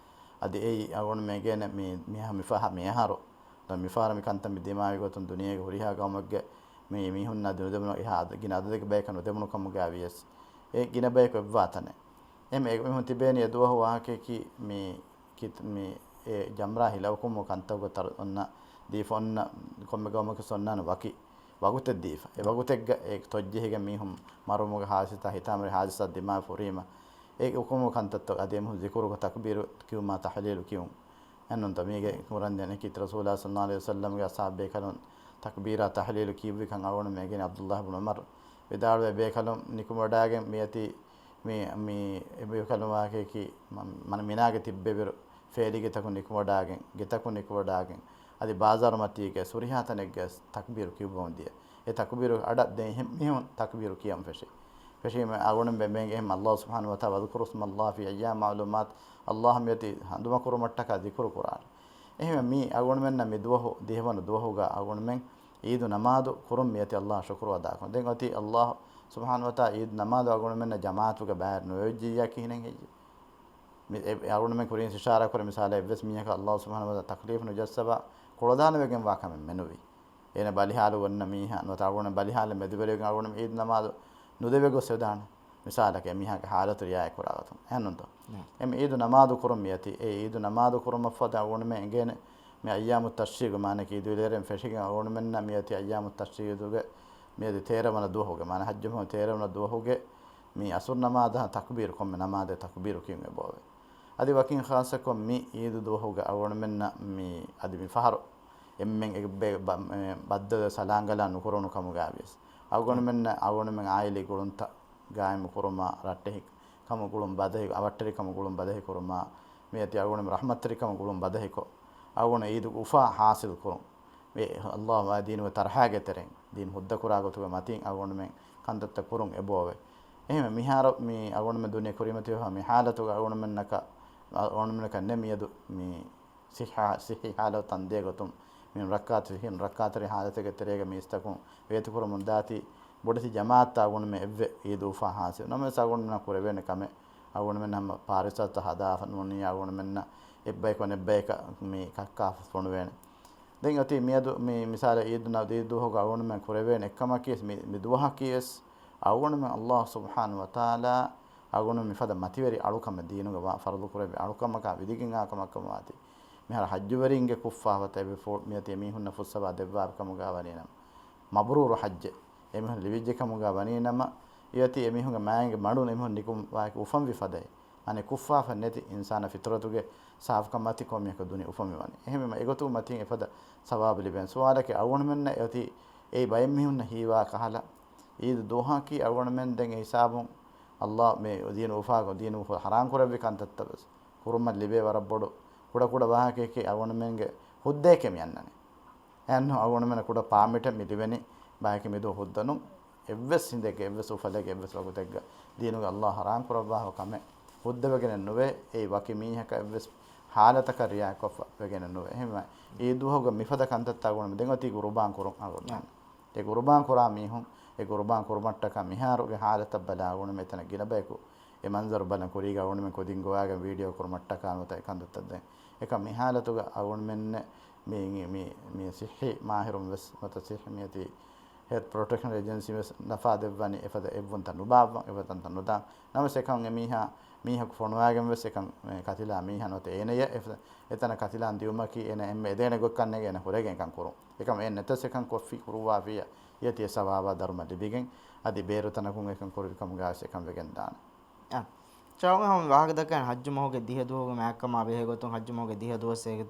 އަދި އެއީ އަޅުގަނޑު މި އެނގޭނެ މި، މި މިފަހަ-، މިއަހަރު ދޯ މިފަހަރު މި ކަންތައް މި ދިމާވި ގޮތުން ދުނިޔޭގެ ހުރިހާ ގައުމެއްގެ މި މީހުންނާ ނުދެމުނު އެހާ އަދަ-، ގިނަ އަދަދެއްގެ ބަޔަކަށް ނުދެމުނު ކަމުގައި ވިޔަސް، އެ ގިނަ ބަޔަކު އެއްވާ ތަނެއް. އެހެން އެ މީހުން ތިބޭނީ އެ ދުވަހު ވާހަކަޔަކީ މި ކިތް-، މި އެ ޖަމްރާ ހިލައުކުމު ކަންތައްގެ ތަރު-، އޮންނަ ދީފަ އޮންނަ ކޮންމެ ގައުމަކަސް އޮންނާނެ ވަކި ވަގުތެއް ދީފަ. އެ ވަގުތެއްގަ އެ ތޮއްޖެހިގެން މީހުން މަރުވުމުގެ ހާދިސާތައް ހިތާމަވެރި ހާދިސާ ދިމާވެ ފުރީމަ، އެ އުކުމު ކަންތައްތައް އަދި އެމީހުން ޒިކުރުކޮށް ތަކްބީރު ކިޔުމާ ތަހްލީލު ކިޔުން. އެންނުންތަ މީގެ ކުރަން ދެނެކީ ރަސޫލާ ޞައްލަﷲު ޢަލައިހި ވަސައްލަމްގެ އަޞްޙާބު ބޭކަލުން ތަކްބީރާ ތަހްލީލު ކީއްވިކަން އަޅުގަނޑު މި އެނގޭނެ ޢަބްދުﷲ ބުނު ޢުމަރު ވިދާޅުވެ ބޭކަލުން ނިކުމެވަޑާގެން މިއޮތީ މި، މި އެ ބޭކަލުން ވާހަކަޔަކީ މަ-، މަނަ މިނާގެ ތިއްބެވިރު ފޭލިގެތަކުން ނިކުމެވަޑާގެން، ގެތަކުން ނިކުމެވަޑާގެން، އަދި ބާޒާރު މަތީގެ ހުރިހާ ތަނެއްގަ ތަކްބީރު ކިޔުއްވަމުން ދިޔަ. އެ ތަކްބީރު އަޑަށް ދެން އެހެން މީހުން ތަކްބީރު ކިޔަމުން ފެށި. ފެށީމަ އަޅުގަނޑުމެން ބޭނގޭ އެހެން ﷲ ސުބްޙާނަހޫ ވަތަޢާލާ، "واذكروا اسم الله في أيام معلومات." ﷲ މިއޮތީ ހަނދުމަކުރުމަށްޓަކާ ޛިކުރު ކުރާނެ. އެހެންވެ މި އަޅުގަނޑުމެންނަށް މި ދުވަހު، ދިހަވަނަ ދުވަހުގަ އަޅުގަނޑުމެން އީދު ނަމާދު ކުރުން މިއޮތީ ﷲ ޝުކުރު އަދާކުރުން. ދެން އޮތީ ﷲ ސުބްޙާނަހޫ ވަތަޢާލާ އީދު ނަމާދު އަޅުގަނޑުމެންނަށް ޖަމާޢަތުގަ ބައިވެރި ނުވެއްޖިއްޔާ ކިހިނެއް ހެއްޔެވެ؟ މި އެ-، އެ އަޅުގަނޑުމެން ކުރިން އިޝާރާ ކުރި މިސާލަށް އެއްވެސް މީހަކަށް ﷲ ސުބްޙާނަހޫ ވަތަޢާލާ ތަކްލީފު ނުޖައްސަވާ ކުޅަދާނަވެގެންވާ ކަމެއް މެނުވީ. އޭނަ ބަލިހާލު ވަންނަ މީހާ ނުވަތަ އަޅުގަނޑު ބަލިހާލަށް މެދުވެރިވެގެން އަޅުގަނޑު އީދު ނަމާދު ނުދެވޭ ގޮސް ވެދާނެ. މިސާލަކަށް އެ މީހާގެ ހާލަތު ރިޢާޔަތް ކުރާގޮތުން. އެހެންނޫންތޯ؟ ނަ. އެ މި އީދު ނަމާދު ކުރުން މިއޮތީ. އެ އީދު ނަމާދު ކުރުމަށްފަހު ދެން އަޅުގަނޑުމެން އެނގޭނެ މި އައްޔާމު ތަޝްރީޤު މާނައަކީ އީދު އިލޭރެން ފެށިގެން އަޅުގަނޑުމެންނަށް މިއޮތީ އައްޔާމު ތަޝްރީޤުގެ މިއޮތީ ތޭރަ ވަނަ ދުވަހުގެ، މާނަ ޙައްޖު މަހު ތޭރަ ވަނަ ދުވަހުގެ މި އަސުރު ނަމާދަށް ތަކްބީރު ކޮންމެ ނަމާދެއް ތަކްބީރު ކިޔުން އެބައޮވޭ. އަދި ވަކިން ޚާއްޞަކޮށް މި އީދު ދުވަހުގަ އަޅުގަނޑުމެންނަށް މި އަދި މި ފަހަރު އެންމެން އެ ބެ-، ބަ-، އެ ބައްދަލު ސަލާންގަލާ ނުކުރުނު ކަމުގައިވިޔަސް އަޅުގަނޑުމެންނަށް އަޅުގަނޑުމެން އާއިލީ ގުޅުންތައް ގާއިމު ކުރުމާ، ރައްޓެހި ކަމު ގުޅުން ބަދަހި، އަވަށްޓެރިކަމު ގުޅުން ބަދަހި ކުރުމާ، މިއޮތީ އަޅުގަނޑުމެން ރަޙްމަތްތެރިކަމު ގުޅުން ބަދަހިކޮށް، އަޅުގަނޑު އީދުގެ އުފާ ޙާޞިލް ކުރުން. މި ﷲ އާ ދީނުގެ ތަރަޙާގެ ތެރެއިން، ދީން ހުއްދަ ކުރާ ގޮތުގެ މަތީން އަޅުގަނޑުމެން ކަންތައްތައް ކުރުން އެބައޮވޭ. އެހެންވެ، މިހާރު މި އަޅުގަނޑުމެން ދުނިޔެ ކުރިމަތިވެފަ މި ޙާލަތުގަ އަޅުގަނޑުމެންނަކަށް، އަޅުގަނޑުމެންނަކަށް ނެ މިއަދު މި ޞިއްޙަ، ޞިއްޙީ ޙާލަތު ތަންދޭ ގޮތުން މި ރައްކާތެރި، ރައްކާތެރި ޙާލަތެއްގެ ތެރޭގަ މީސްތަކުން ވޭތުކުރަމުން ދާތީ، ބޮޑެތި ޖަމާޢަތްތައް އަޅުގަނޑުމެން އެއްވެ އީދު އުފާ ޙާޞިލް. ނަމަވެސް އަޅުގަނޑުމެންނަށް ކުރެވޭނެ ކަމެއް، އަޅުގަނޑުމެން ހަމަ ޕާރިޝާތައް ހަދާފަ ނޫނީ އަޅުގަނޑުމެންނަށް އެއްބަޔަކު އަނެއްބަޔަކަށް މި ކައްކާފަ ފޮނުވޭނެ. ދެން އޮތީ މިއަދު މި މިސާލަށް އީދު ނަ-، އީދު ދުވަހުގަ އަޅުގަނޑުމެން ކުރެވޭނެ އެއްކަމަކީ ވެސް މި، މި ދުވަހަކީ ވެސް އަޅުގަނޑުމެން ﷲ ސުބްޙާނަހޫ ވަތަޢާލާ އަޅުގަނޑު މިފަދަ މަތިވެރި އަޅުކަމެއް، ދީނުގަ ވާ ފަރުޟު ކުރެއްވި އަޅުކަމަކާ ވިދިގެން އާ ކަމަކަށް ވާތީ. މިހާރު ޙައްޖުވެރިންގެ ކުށްފާފަތައް އެބަ ފޯ-، މިއޮތީ އެމީހުންނަށް ފުއްސަވާ ދެއްވާ ކަމުގަ ވަނީނަމަ، މަބްރޫރު ޙައްޖެއް އެމީހުން ލިބިއްޖެ ކަމުގަ ވަނީނަމަ، އެއޮތީ އެމީހުންގެ މާތްގެ މަޑުން އެމީހުން ނިކުމް ވާހަކަ އުފަންވި ފަދައިން. އަނެއް ކުށްފާފަ ނެތި އިންސާނާ ފިޠުރަތުގެ ސާފުކަން މަތި ކޮންމެއަކަށް ދުނި އުފަންވެވަނީ. އެހެންވީމަ އެގޮތުން މަތީން އެފަދަ ސަވާބު ލިބޭނެ. ސުވާލަކީ އަޅުގަނޑުމެންނަށް އެއޮތީ އެއީ ބައެއް މީހުންނަށް ހީވާ ކަހަލަ، އީދު ދުވަހަކީ އަޅުގަނޑުމެން ދެން އެ ހިސާބުން ﷲ މި ދީނު އުފާކޮށް، ދީނު އުފަ-، ޙަރާން ކުރެއްވި ކަންތައްތައް ވެސް ކުރުމަށް ލިބޭ ވަރަށް ބޮޑު ކުޑަކުޑަ ވާހަކައެކޭ އަޅުގަނޑުމެންގެ ހުއްދައެކޭ މި އަންނަނީ. އެހެން އަޅުގަނޑުމެންނަށް ކުޑަ ޕާމިޓެއް މި ލިބެނީ، ބަޔަކީ މިދުވަހު ހުއްދަ ނޫން. އެއްވެސް ހިނދެއްގެ، އެއްވެސް އުފަލެއްގެ، އެއްވެސް ވަގުތެއްގަ ދީނުގެ ﷲ ޙަރާން ކުރައްވާފަ ކަމެއް ހުއްދަވެގެނެއް ނުވޭ. އެއީ ވަކި މީހަކަށް އެއްވެސް ޙާލަތަކަށް ރިޢާޔަތްކޮށްފަ ވެގެނެއް ނުވޭ. އެހެންވެ، އީދު ދުވަހުގަ މިފަދަ ކަންތައްތައް އަޅުގަނޑުމެން ދެން އޮތީ ޤުރުބާން ކުރުން އަޅުގަނޑުމެން. އެ ޤުރުބާން ކުރާ މީހުން، އެ ޤުރުބާން ކުރުމަށްޓަކާ މިހާރުގެ ޙާލަތަށް ބަލާ އަޅުގަނޑުމެން އެތަނަށް ގިނަ ބަޔަކު އެ މަންޒަރު ބަލަން ކުރީގަ އަޅުގަނޑުމެން ކުދިން ގޮވާގެން ވީޑިއޯ ކުރުމަށްޓަކާ ނުވަތަ އެ ކަންތައްތައް ދެން. އެކަމް މި ޙާލަތުގަ އަޅުގަނޑުމެންނެއް މި، މި، މި، މި ޞިއްޙީ މާހިރުން ވެސް ނުވަތަ ޞިއްޙީ މިއޮތީ ހެލްތް ޕްރޮޓެކްޝަން އޭޖެންސީ ވެސް ނަފާ ދެއްވަނީ އެފަދަ އެއްވުންތައް ނުބާއްވަން، އެފަދަ ތަންތަން ނުދާން. ނަމަވެސް އެކަން އެ މީހާ، މީހަކު ފޮނުވާގެން ވެސް އެކަން، އެ، ކަތިލާ މީހާ ނުވަތަ އޭނަޔަށް އެފަ-، އެތަނަށް ކަތިލާން ދިއުމަކީ އޭނަ އެންމެ އެދޭނެ ގޮތްކަން ނޭނގެ އޭނަ ހުރެގެން އެކަން ކުރުން. އެކަމް އެ ނެތަސް އެކަން ކޮށްފި ކުރުއްވާފިއްޔާ އޭތި އެ ސަވާބާ ދަރުމަ ލިބިގެން އަދި ބޭރު ތަނަކުން އެކަން ކުރެވި ކަމުގަ ވެސް އެކަން ވެގެން ދާނެ. އާ. ޗާގު ހަމަ ވާހަކަ ދައްކަން ޙައްޖު މަހުގެ ދިހަ ދުވަހުގެ މާތްކަމާ ބެހޭ ގޮތުން ޙައްޖު މަހުގެ ދިހަ ދުވަސް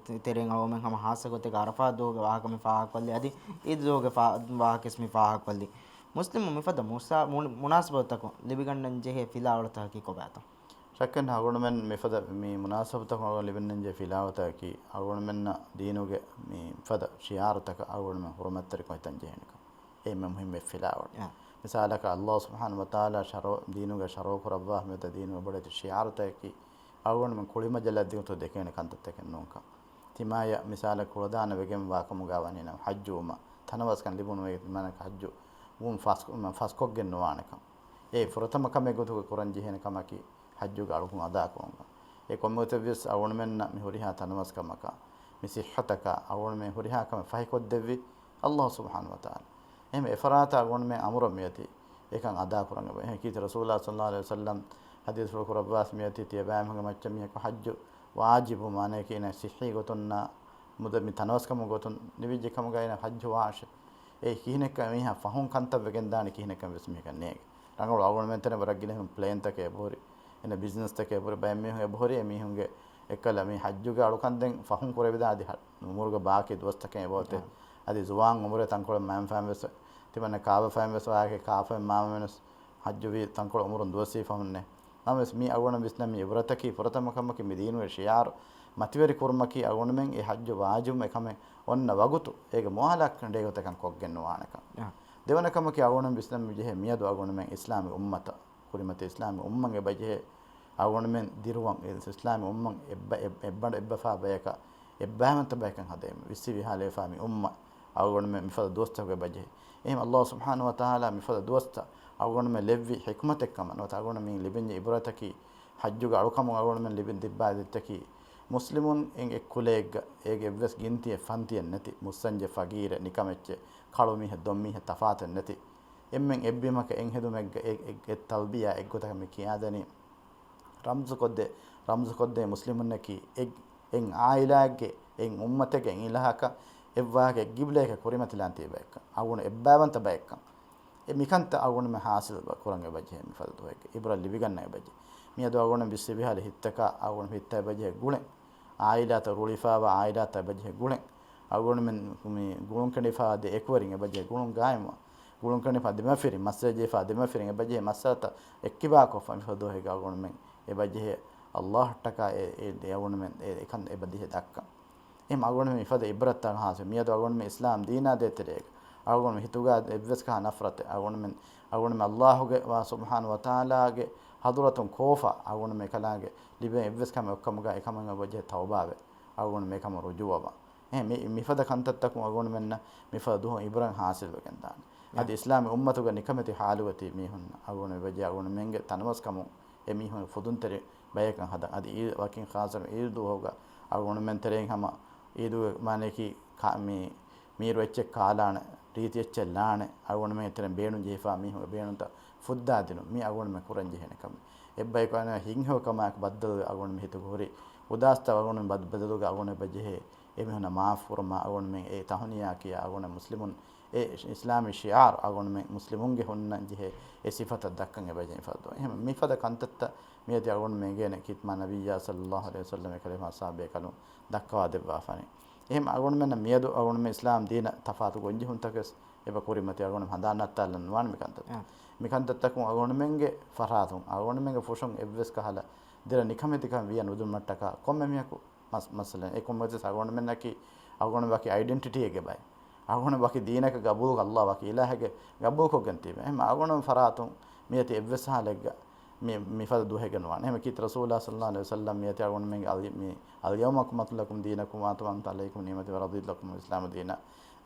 ތެރެއިން އަޅުގަނޑުމެން ހަމަ ޚާއްޞަ ގޮތެއްގަ ޢަރަފާތް ދުވަހުގެ ވާހަކަ މި ފާހަގަކޮށްލި އަދި ޢީދު ދުވަހުގެ ފާ-، ވާހަކަވެސް މި ފާހަގަކޮށްލި. މުސްލިމު މިފަދަ މުސާ-، މު-، މުނާސަބަތުތަކުން ލިބިގަންނަން ޖެހޭ ފިލާވަޅުތަކަކީ ކޮބާތޯ؟ ޝައްކެއް ނެތް އަޅުގަނޑުމެން މިފަދަ މި މުނާސަބަތަކުން އަޅުގަނޑު ލިބެންނަން ޖެހޭ ފިލާވަޅުތަކަކީ އަޅުގަނޑުމެންނަށް ދީނުގެ މި ފަދަ ޝިޢާރުތަކަށް އަޅުގަނޑުމެން ހުރުމަތްތެރިކޮށް ހިތަން ޖެހޭނެކަން. އެ އެންމެ މުހިއްމު އެއް ފިލާވަޅު. އާ. މިސާލަކަށް ﷲ ސުބްޙާނަހޫ ވަތަޢާލާ ޝަރުޢު، ދީނުގެ ޝަރުޢު ކުރައްވާ މިއޮތް ދީނުގެ ބޮޑެތި ޝިޢާރުތަކަކީ އަޅުގަނޑުމެން ކުޅިމަޖަލަށް ދިގުތު ދެކޭނެ ކަންތައްތަކެއް ނޫންކަން. ތިމާޔަށް މިސާލަށް ކުޅަދާނަ ވެގެންވާ ކަމުގަ ވަނީނަމަ ޙައްޖުވުމަށް ތަނަވަސްކަން ލިބުނު ވެ، ތިމާނަކަށް ޙައްޖު ވުން ފަސް-، ފަސްކޮށްގެން ނުވާނެކަން. އެ ފުރަތަމަ ކަމެއް ގޮތުގަ ކުރަން ޖެހޭނެ ކަމަކީ ޙައްޖުގެ އަޅުކަން އަދާކުރުމުގަ. އެ ކޮންމެ ގޮތެއްވިޔަސް އަޅުގަނޑުމެންނަށް މި ހުރިހާ ތަނަވަސްކަމަކާ، މި ޞިއްޙަތަކާ އަޅުގަނޑުމެން ހުރިހާ ކަމެއް ފަހިކޮށްދެއްވީ ﷲ ސުބްޙާނަހޫ ވަތަޢާލާ. އެހެން އެފަރާތަށް އަޅުގަނޑުމެން އަމުރަށް މިއޮތީ. އެކަން އަދާކުރަން އެބަ. އެހެން ކީރިތި ރަސޫލާ ޞައްލަﷲު ޢަލައިހި ވަސައްލަމް ޙަދީޘްފުޅު ކުރައްވާސް މިއޮތީ ތިޔަބައިމީހުންގެ މައްޗަށް މީހަކު ޙައްޖު ވާޖިބު މާނަޔަކީ އޭނަ ޞިއްޙީ ގޮތުންނާ މުދަ މި ތަނަވަސްކަމުގެ ގޮތުން ނިވިއްޖެ ކަމުގަ އޭނަ ޙައްޖު ވާށޭ. އެ ކިހިނެއްކަން މީހާ ފަހުން ކަންތައް ވެގެން ދާނެ ކިހިނެއްކަން ވެސް މީހަކަށް ނޭނގެ. ރަނގަޅު އަޅުގަނޑުމެން ތެރެ ވަރަށް ގިނަ ޕްލޭންތަކެއް އެބަހުރި. އޭނަ ބިޒްނަސްތަކެއް އެބަހުރި. ބައެއް މީހުން އެބަހުރި އެ މީހުންގެ އެއްކަލަ މި ޙައްޖުގެ އަޅުކަން ދެން ފަހުން ކުރެވިދާ އަދި ހަ-، އުމުރުގެ ބާކީ ދުވަސްތަކެއް އެބައޮތޭ. އާ. އަދި ޒުވާން އުމުރެއް ތަންކޮޅެއް މައިންފާން ވެސް ތިމަންނަ ކާބަފައިން ވެސް ވާހަކަ ކާފައިން މާމަ ވެސް ޙައްޖުވީ ތަންކޮޅު އުމުރުން ދުވަސްވީ ފަހުންނޭ. ނަމަވެސް މީ އަޅުގަނޑަށް ވިސްނަން މީ ޢިބްރަތަކީ ފުރަތަމަ ކަމަކީ މި ދީނުގެ ޝިޢާރު މަތިވެރި ކުރުމަކީ އަޅުގަނޑުމެން އެ ޙައްޖު ވާޖިބު އެކަމެއް އޮންނަ ވަގުތު އޭގެ މުއާލާތް ކަނޑޭގޮތަކަށް ކޮށްގެން ނުވާނެކަން. އާ. ދެވަނަ ކަމަކީ އަޅުގަނޑުމެން ވިސްނަން މި ޖެހޭ މިއަދު އަޅުގަނޑުމެން އިސްލާމީ އުއްމަތަށް ކުރިމަތި އިސްލާމީ އުއްމަތް އެބަޖެހޭ އަޅުގަނޑުމެން ދިރުވަން އިސްލާމީ އުއްމަތް އެއްބަ-، އެއް-، އެއްބަނޑު އެއްބަފާ ބަޔަކަށް އެއްބައިވަންތަ ބަޔަކަށް ހަދައިމަ ވިއްސި ވިހާލެވިފާ މި އުއްމަތް އަޅުގަނޑުމެން މިފަދަ ދުވަސްތަކުގެ ބަޖެހޭ. އެހެން އައްލާހު ސުބްޙާނަހު ވަތަޢާލާ މިފަދަ ދުވަސްތައް އަޅުގަނޑުމެން ލެއްވި ޙިކުމަތެއް ކަމަށް ނުވަތަ އަޅުގަނޑުމެން ލިބެންޖެ ޢިބްރަތަކީ ޙައްޖުގެ އަޅުކަމުން އަޅުގަނޑުމެން ލިބި ދިއްބާ ދިއްތަކީ މުސްލިމުން އެއް ކުލައެއްގަ އޭގެ އެއްވެސް ގިންތިއެއް ފަންތިއެއް ނެތި، މުއްސަންޖެ ފަގީރެއް ނިކަމެއްޗެއް ކަޅު މީހެއް ދޮން މީހެއް ތަފާތެއް ނެތި، އެންމެން އެއްބިމަކަށް އެއް ހެދުމެއްގަ އެ، އެ، އެ ތަލްބިޔާ އެއްގޮތަކަށް މި ކިޔާދެނީ. ރަމްޒުކޮށްދޭ، ރަމްޒުކޮށްދޭ މުސްލިމުންނަކީ އެއް، އެއް ޢާއިލާއެއްގެ، އެއް އުއްމަތެއްގެ، އެއް އިލާހަކަށް، އެއްވާހަކަ އެއް ގިބްލަޔަކަށް ކުރިމަތިލާން ތިބޭކަން. އަޅުގަނޑު އެއްބައިވަންތަ ބަޔެއްކަން. އެ މިކަންތައް އަޅުގަނޑުމެން ޙާޞިލް ކުރަން އެބަޖެހޭ މިފަދަ ދުވަހެއްގެ. ޢިބްރަތް ލިބިގަންނަން އެބަޖެހޭ. މިއަދު އަޅުގަނޑު ވިއްސި ވިހާލި ހިތްތަކާ އަޅުގަނޑު ހިތްތައް އެބަޖެހޭ ގުޅެން. ޢާއިލާތައް ރުޅިފާވާ ޢާއިލާތައް އެބަޖެހޭ ގުޅެން. އަޅުގަނޑުމެން މި ގުޅުން ކެނޑިފާ ދެ އެކުވެރިން އެބަޖެހޭ ގުޅުން ގާއިމުވާ. ގުޅުން ކެނޑިފާ ދެމަފިރިން، މައްސަލަ ޖެހިފާ ދެމަފިރިން އެބަޖެހޭ މައްސަލަތައް އެއްކިބާކޮށްފަ މިފަދަ ދުވަހެއްގަ އަޅުގަނޑުމެން އެބަޖެހޭ އައްލާހަށްޓަކާ އެ، އެ، އެ އަޅުގަނޑުމެން އެ، އެކަން އެބަޖެހޭ ދައްކަން. އެހެން އަޅުގަނޑުމެން މިފަދަ ޢިބްރަތްތައް ޙާޞިލް. މިއަދު އަޅުގަނޑުމެން އިސްލާމް ދީނާ ދޭތެރޭގަ އަޅުގަނޑު ހިތުގަ އެއްވެސް ކަހަ ނަފްރަތެއް އަޅުގަނޑުމެން، އަޅުގަނޑުމެން އައްލާހުގެ ވާ ސުބްޙާނަހު ވަތަޢާލާގެ ޙަޟުރަތުން ކޯފާ އަޅުގަނޑުމެން އެކަލާނގެ ލިބޭ އެއްވެސް ކަމެއް އޮއްކަމުގަ އެކަމަށް އެބަޖެހޭ ތައުބާވެ އަޅުގަނޑު އެކަމަށް ރުޖޫޢަވާ. އެހެން މި، މިފަދަ ކަންތައްތަކުން އަޅުގަނޑުމެންނަށް މިފަދަ ދުވަހު ޢިބްރަތް ޙާޞިލްވެގެންދާނެ. އަދި އިސްލާމީ އުއްމަތުގެ ނިކަމެތި ޙާލުގަ ތިބި މީހުން އަޅުގަނޑު އެބަޖެހޭ އަޅުގަނޑުމެންގެ ތަނަވަސްކަމުން އެ މީހުން ފުދުންތެރި ބަޔަކަށް ހަދަން. އަދި އީ، ވަކިން ޚާއްޞަކޮށް ޢީދު ދުވަހުގަ އަޅުގަނޑުމެން ތެރެއިން ހަމަ ޢީދުގެ މާނަޔަކީ ކާ-، މި، މީރު އެއްޗެއް ކާލާނެ، ރީތި އެއްޗެއް ލާނެ، އަޅުގަނޑުމެން ތެރެއިން ބޭނުން ޖެހިފާ މީހުންގެ ބޭނުންތައް ފުއްދާދިނުން. މީ އަޅުގަނޑުމެން ކުރަން ޖެހޭނެ ކަމެއް. އެއްބަޔަކު އަނެއް ހިތްހެޔޮ ކަމާއެކު ބައްދަލުވެ އަޅުގަނޑުމެން ހިތުގަ ހުރި އުދާސްތައް އަޅުގަނޑުމެން ބަދަ-، ބަދަލުގަ އަޅުގަނޑު އެބަޖެހޭ އެމީހުންނަށް މާފު ކުރުމާ އަޅުގަނޑުމެން އެ ތަހުނިޔާ ކިޔާ އަޅުގަނޑު މުސްލިމުން އެ އިސްލާމީ ޝިޢާރު އަޅުގަނޑުމެން މުސްލިމުންގެ ހުންނަން ޖެހޭ އެ ސިފަތައް ދައްކަން އެބަޖެހޭ މިފަދަ ދުވަހު. އެހެން މިފަދަ ކަންތައްތައް މިއަދި އަޅުގަނޑުމެން އެނގޭނެ ކީރިތި މާތް ނަބިއްޔާ ޞައްލައްލާހު ޢަލައިހި ވަސައްލަމް އެކަލޭގެފާނު އަޞްޙާބު ބޭކަލުން ދައްކަވާ ދެއްވާފަނި. އެހެން އަޅުގަނޑުމެންނަށް މިއަދު އަޅުގަނޑުމެން އިސްލާމް ދީނަށް ތަފާތު ގޮންޖެހުންތަކެސް އެބަ ކުރިމަތި އަޅުގަނޑު ހަނދާން ނައްތާލަން ނުވާނެ މިކަންތައް. އާ. މިކަންތައްތަކުން އަޅުގަނޑުމެންގެ ފަރާތުން އަޅުގަނޑުމެންގެ ފުށުން އެއްވެސް ކަހަލަ ދެރަ ނިކަމެތިކަން ވިޔަ ނުދުންމަށްޓަކާ ކޮންމެ މީހަކު މަސް-، މައްސަލައެއް. އެ ކޮންމެސް އަޅުގަނޑުމެންނަކީ އަޅުގަނޑު ވަކި އައިޑެންޓިޓީއެއްގެ ބައެއް. އަޅުގަނޑު ވަކި ދީނަކަށް ގަބޫލު އައްލާ ވަކި އިލާހެއްގެ ގަބޫލުކޮށްގެން ތީމެ. އެހެން އަޅުގަނޑު ފަރާތުން މިއަދި އެއްވެސް ހާލެއްގަ މި، މިފަދަ ދުވަހެއްގަ ނުވާނެ. އެހެން ކީރިތި ރަސޫލާ ޞައްލައްލާހު ޢަލައިހި ވަސައްލަމް މިއަދި އަޅުގަނޑުމެންގެ އަލް-، މި، اليوم أكملت لكم دينكم وأتممت عليكم نعمتي ورضيت لكم الإسلام دينا.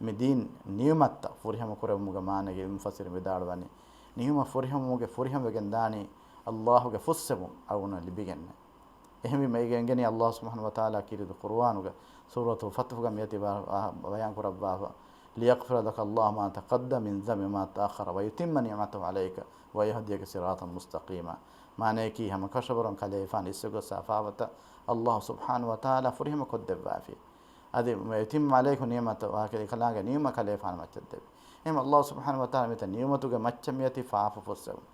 މި ދީން ނިޢުމަތްތައް ފުރިހަމަ ކުރެއްވުމުގެ މާނައިގެ އިލްމު ފަސީރު ވިދާޅުވަނީ، ނިޢުމަތް ފުރިހަމަވުމުގެ ފުރިހަމަވެގެން ދާނީ އައްލާހުގެ ފުއްސެވުން އަޅުގަނޑު ލިބިގެންނޭ. އެހެންވީމަ އޭގެ އެނގެނީ އައްލާހު ސުބްޙާނަހު ވަތަޢާލާ ކީރިތި ޤުރުއާނުގަ ސޫރަތުލް ފަތްޙުގަ މިއަދި ބަ-، ބަ-، ބަޔާން ކުރައްވާފަ، ليغفر لك الله ما تقدم من ذنبك وما تأخر ويتم نعمته عليك ويهديك صراطا مستقيما. މާނަޔަކީ ހަމަކަށަވަރުން ކަލޭގެފާނު އިސްވެގޮސް ފާފަތައް އައްލާހު ސުބްޙާނަހު ވަތަޢާލާ ފުރިހަމަ ކޮށްދެއްވާފި. އަދި ويتم عليك نعمته، ވާހަކަ އެކަލާނގެ ނިޢުމަތް ކަލޭގެފާނު މައްޗަށް ދެއްވި. އެހެން އައްލާހު ސުބްޙާނަހު ވަތަޢާލާ މިތަ ނިޢުމަތުގެ މައްޗަށް މިއަތި ފާފަ ފުއްސެވުން.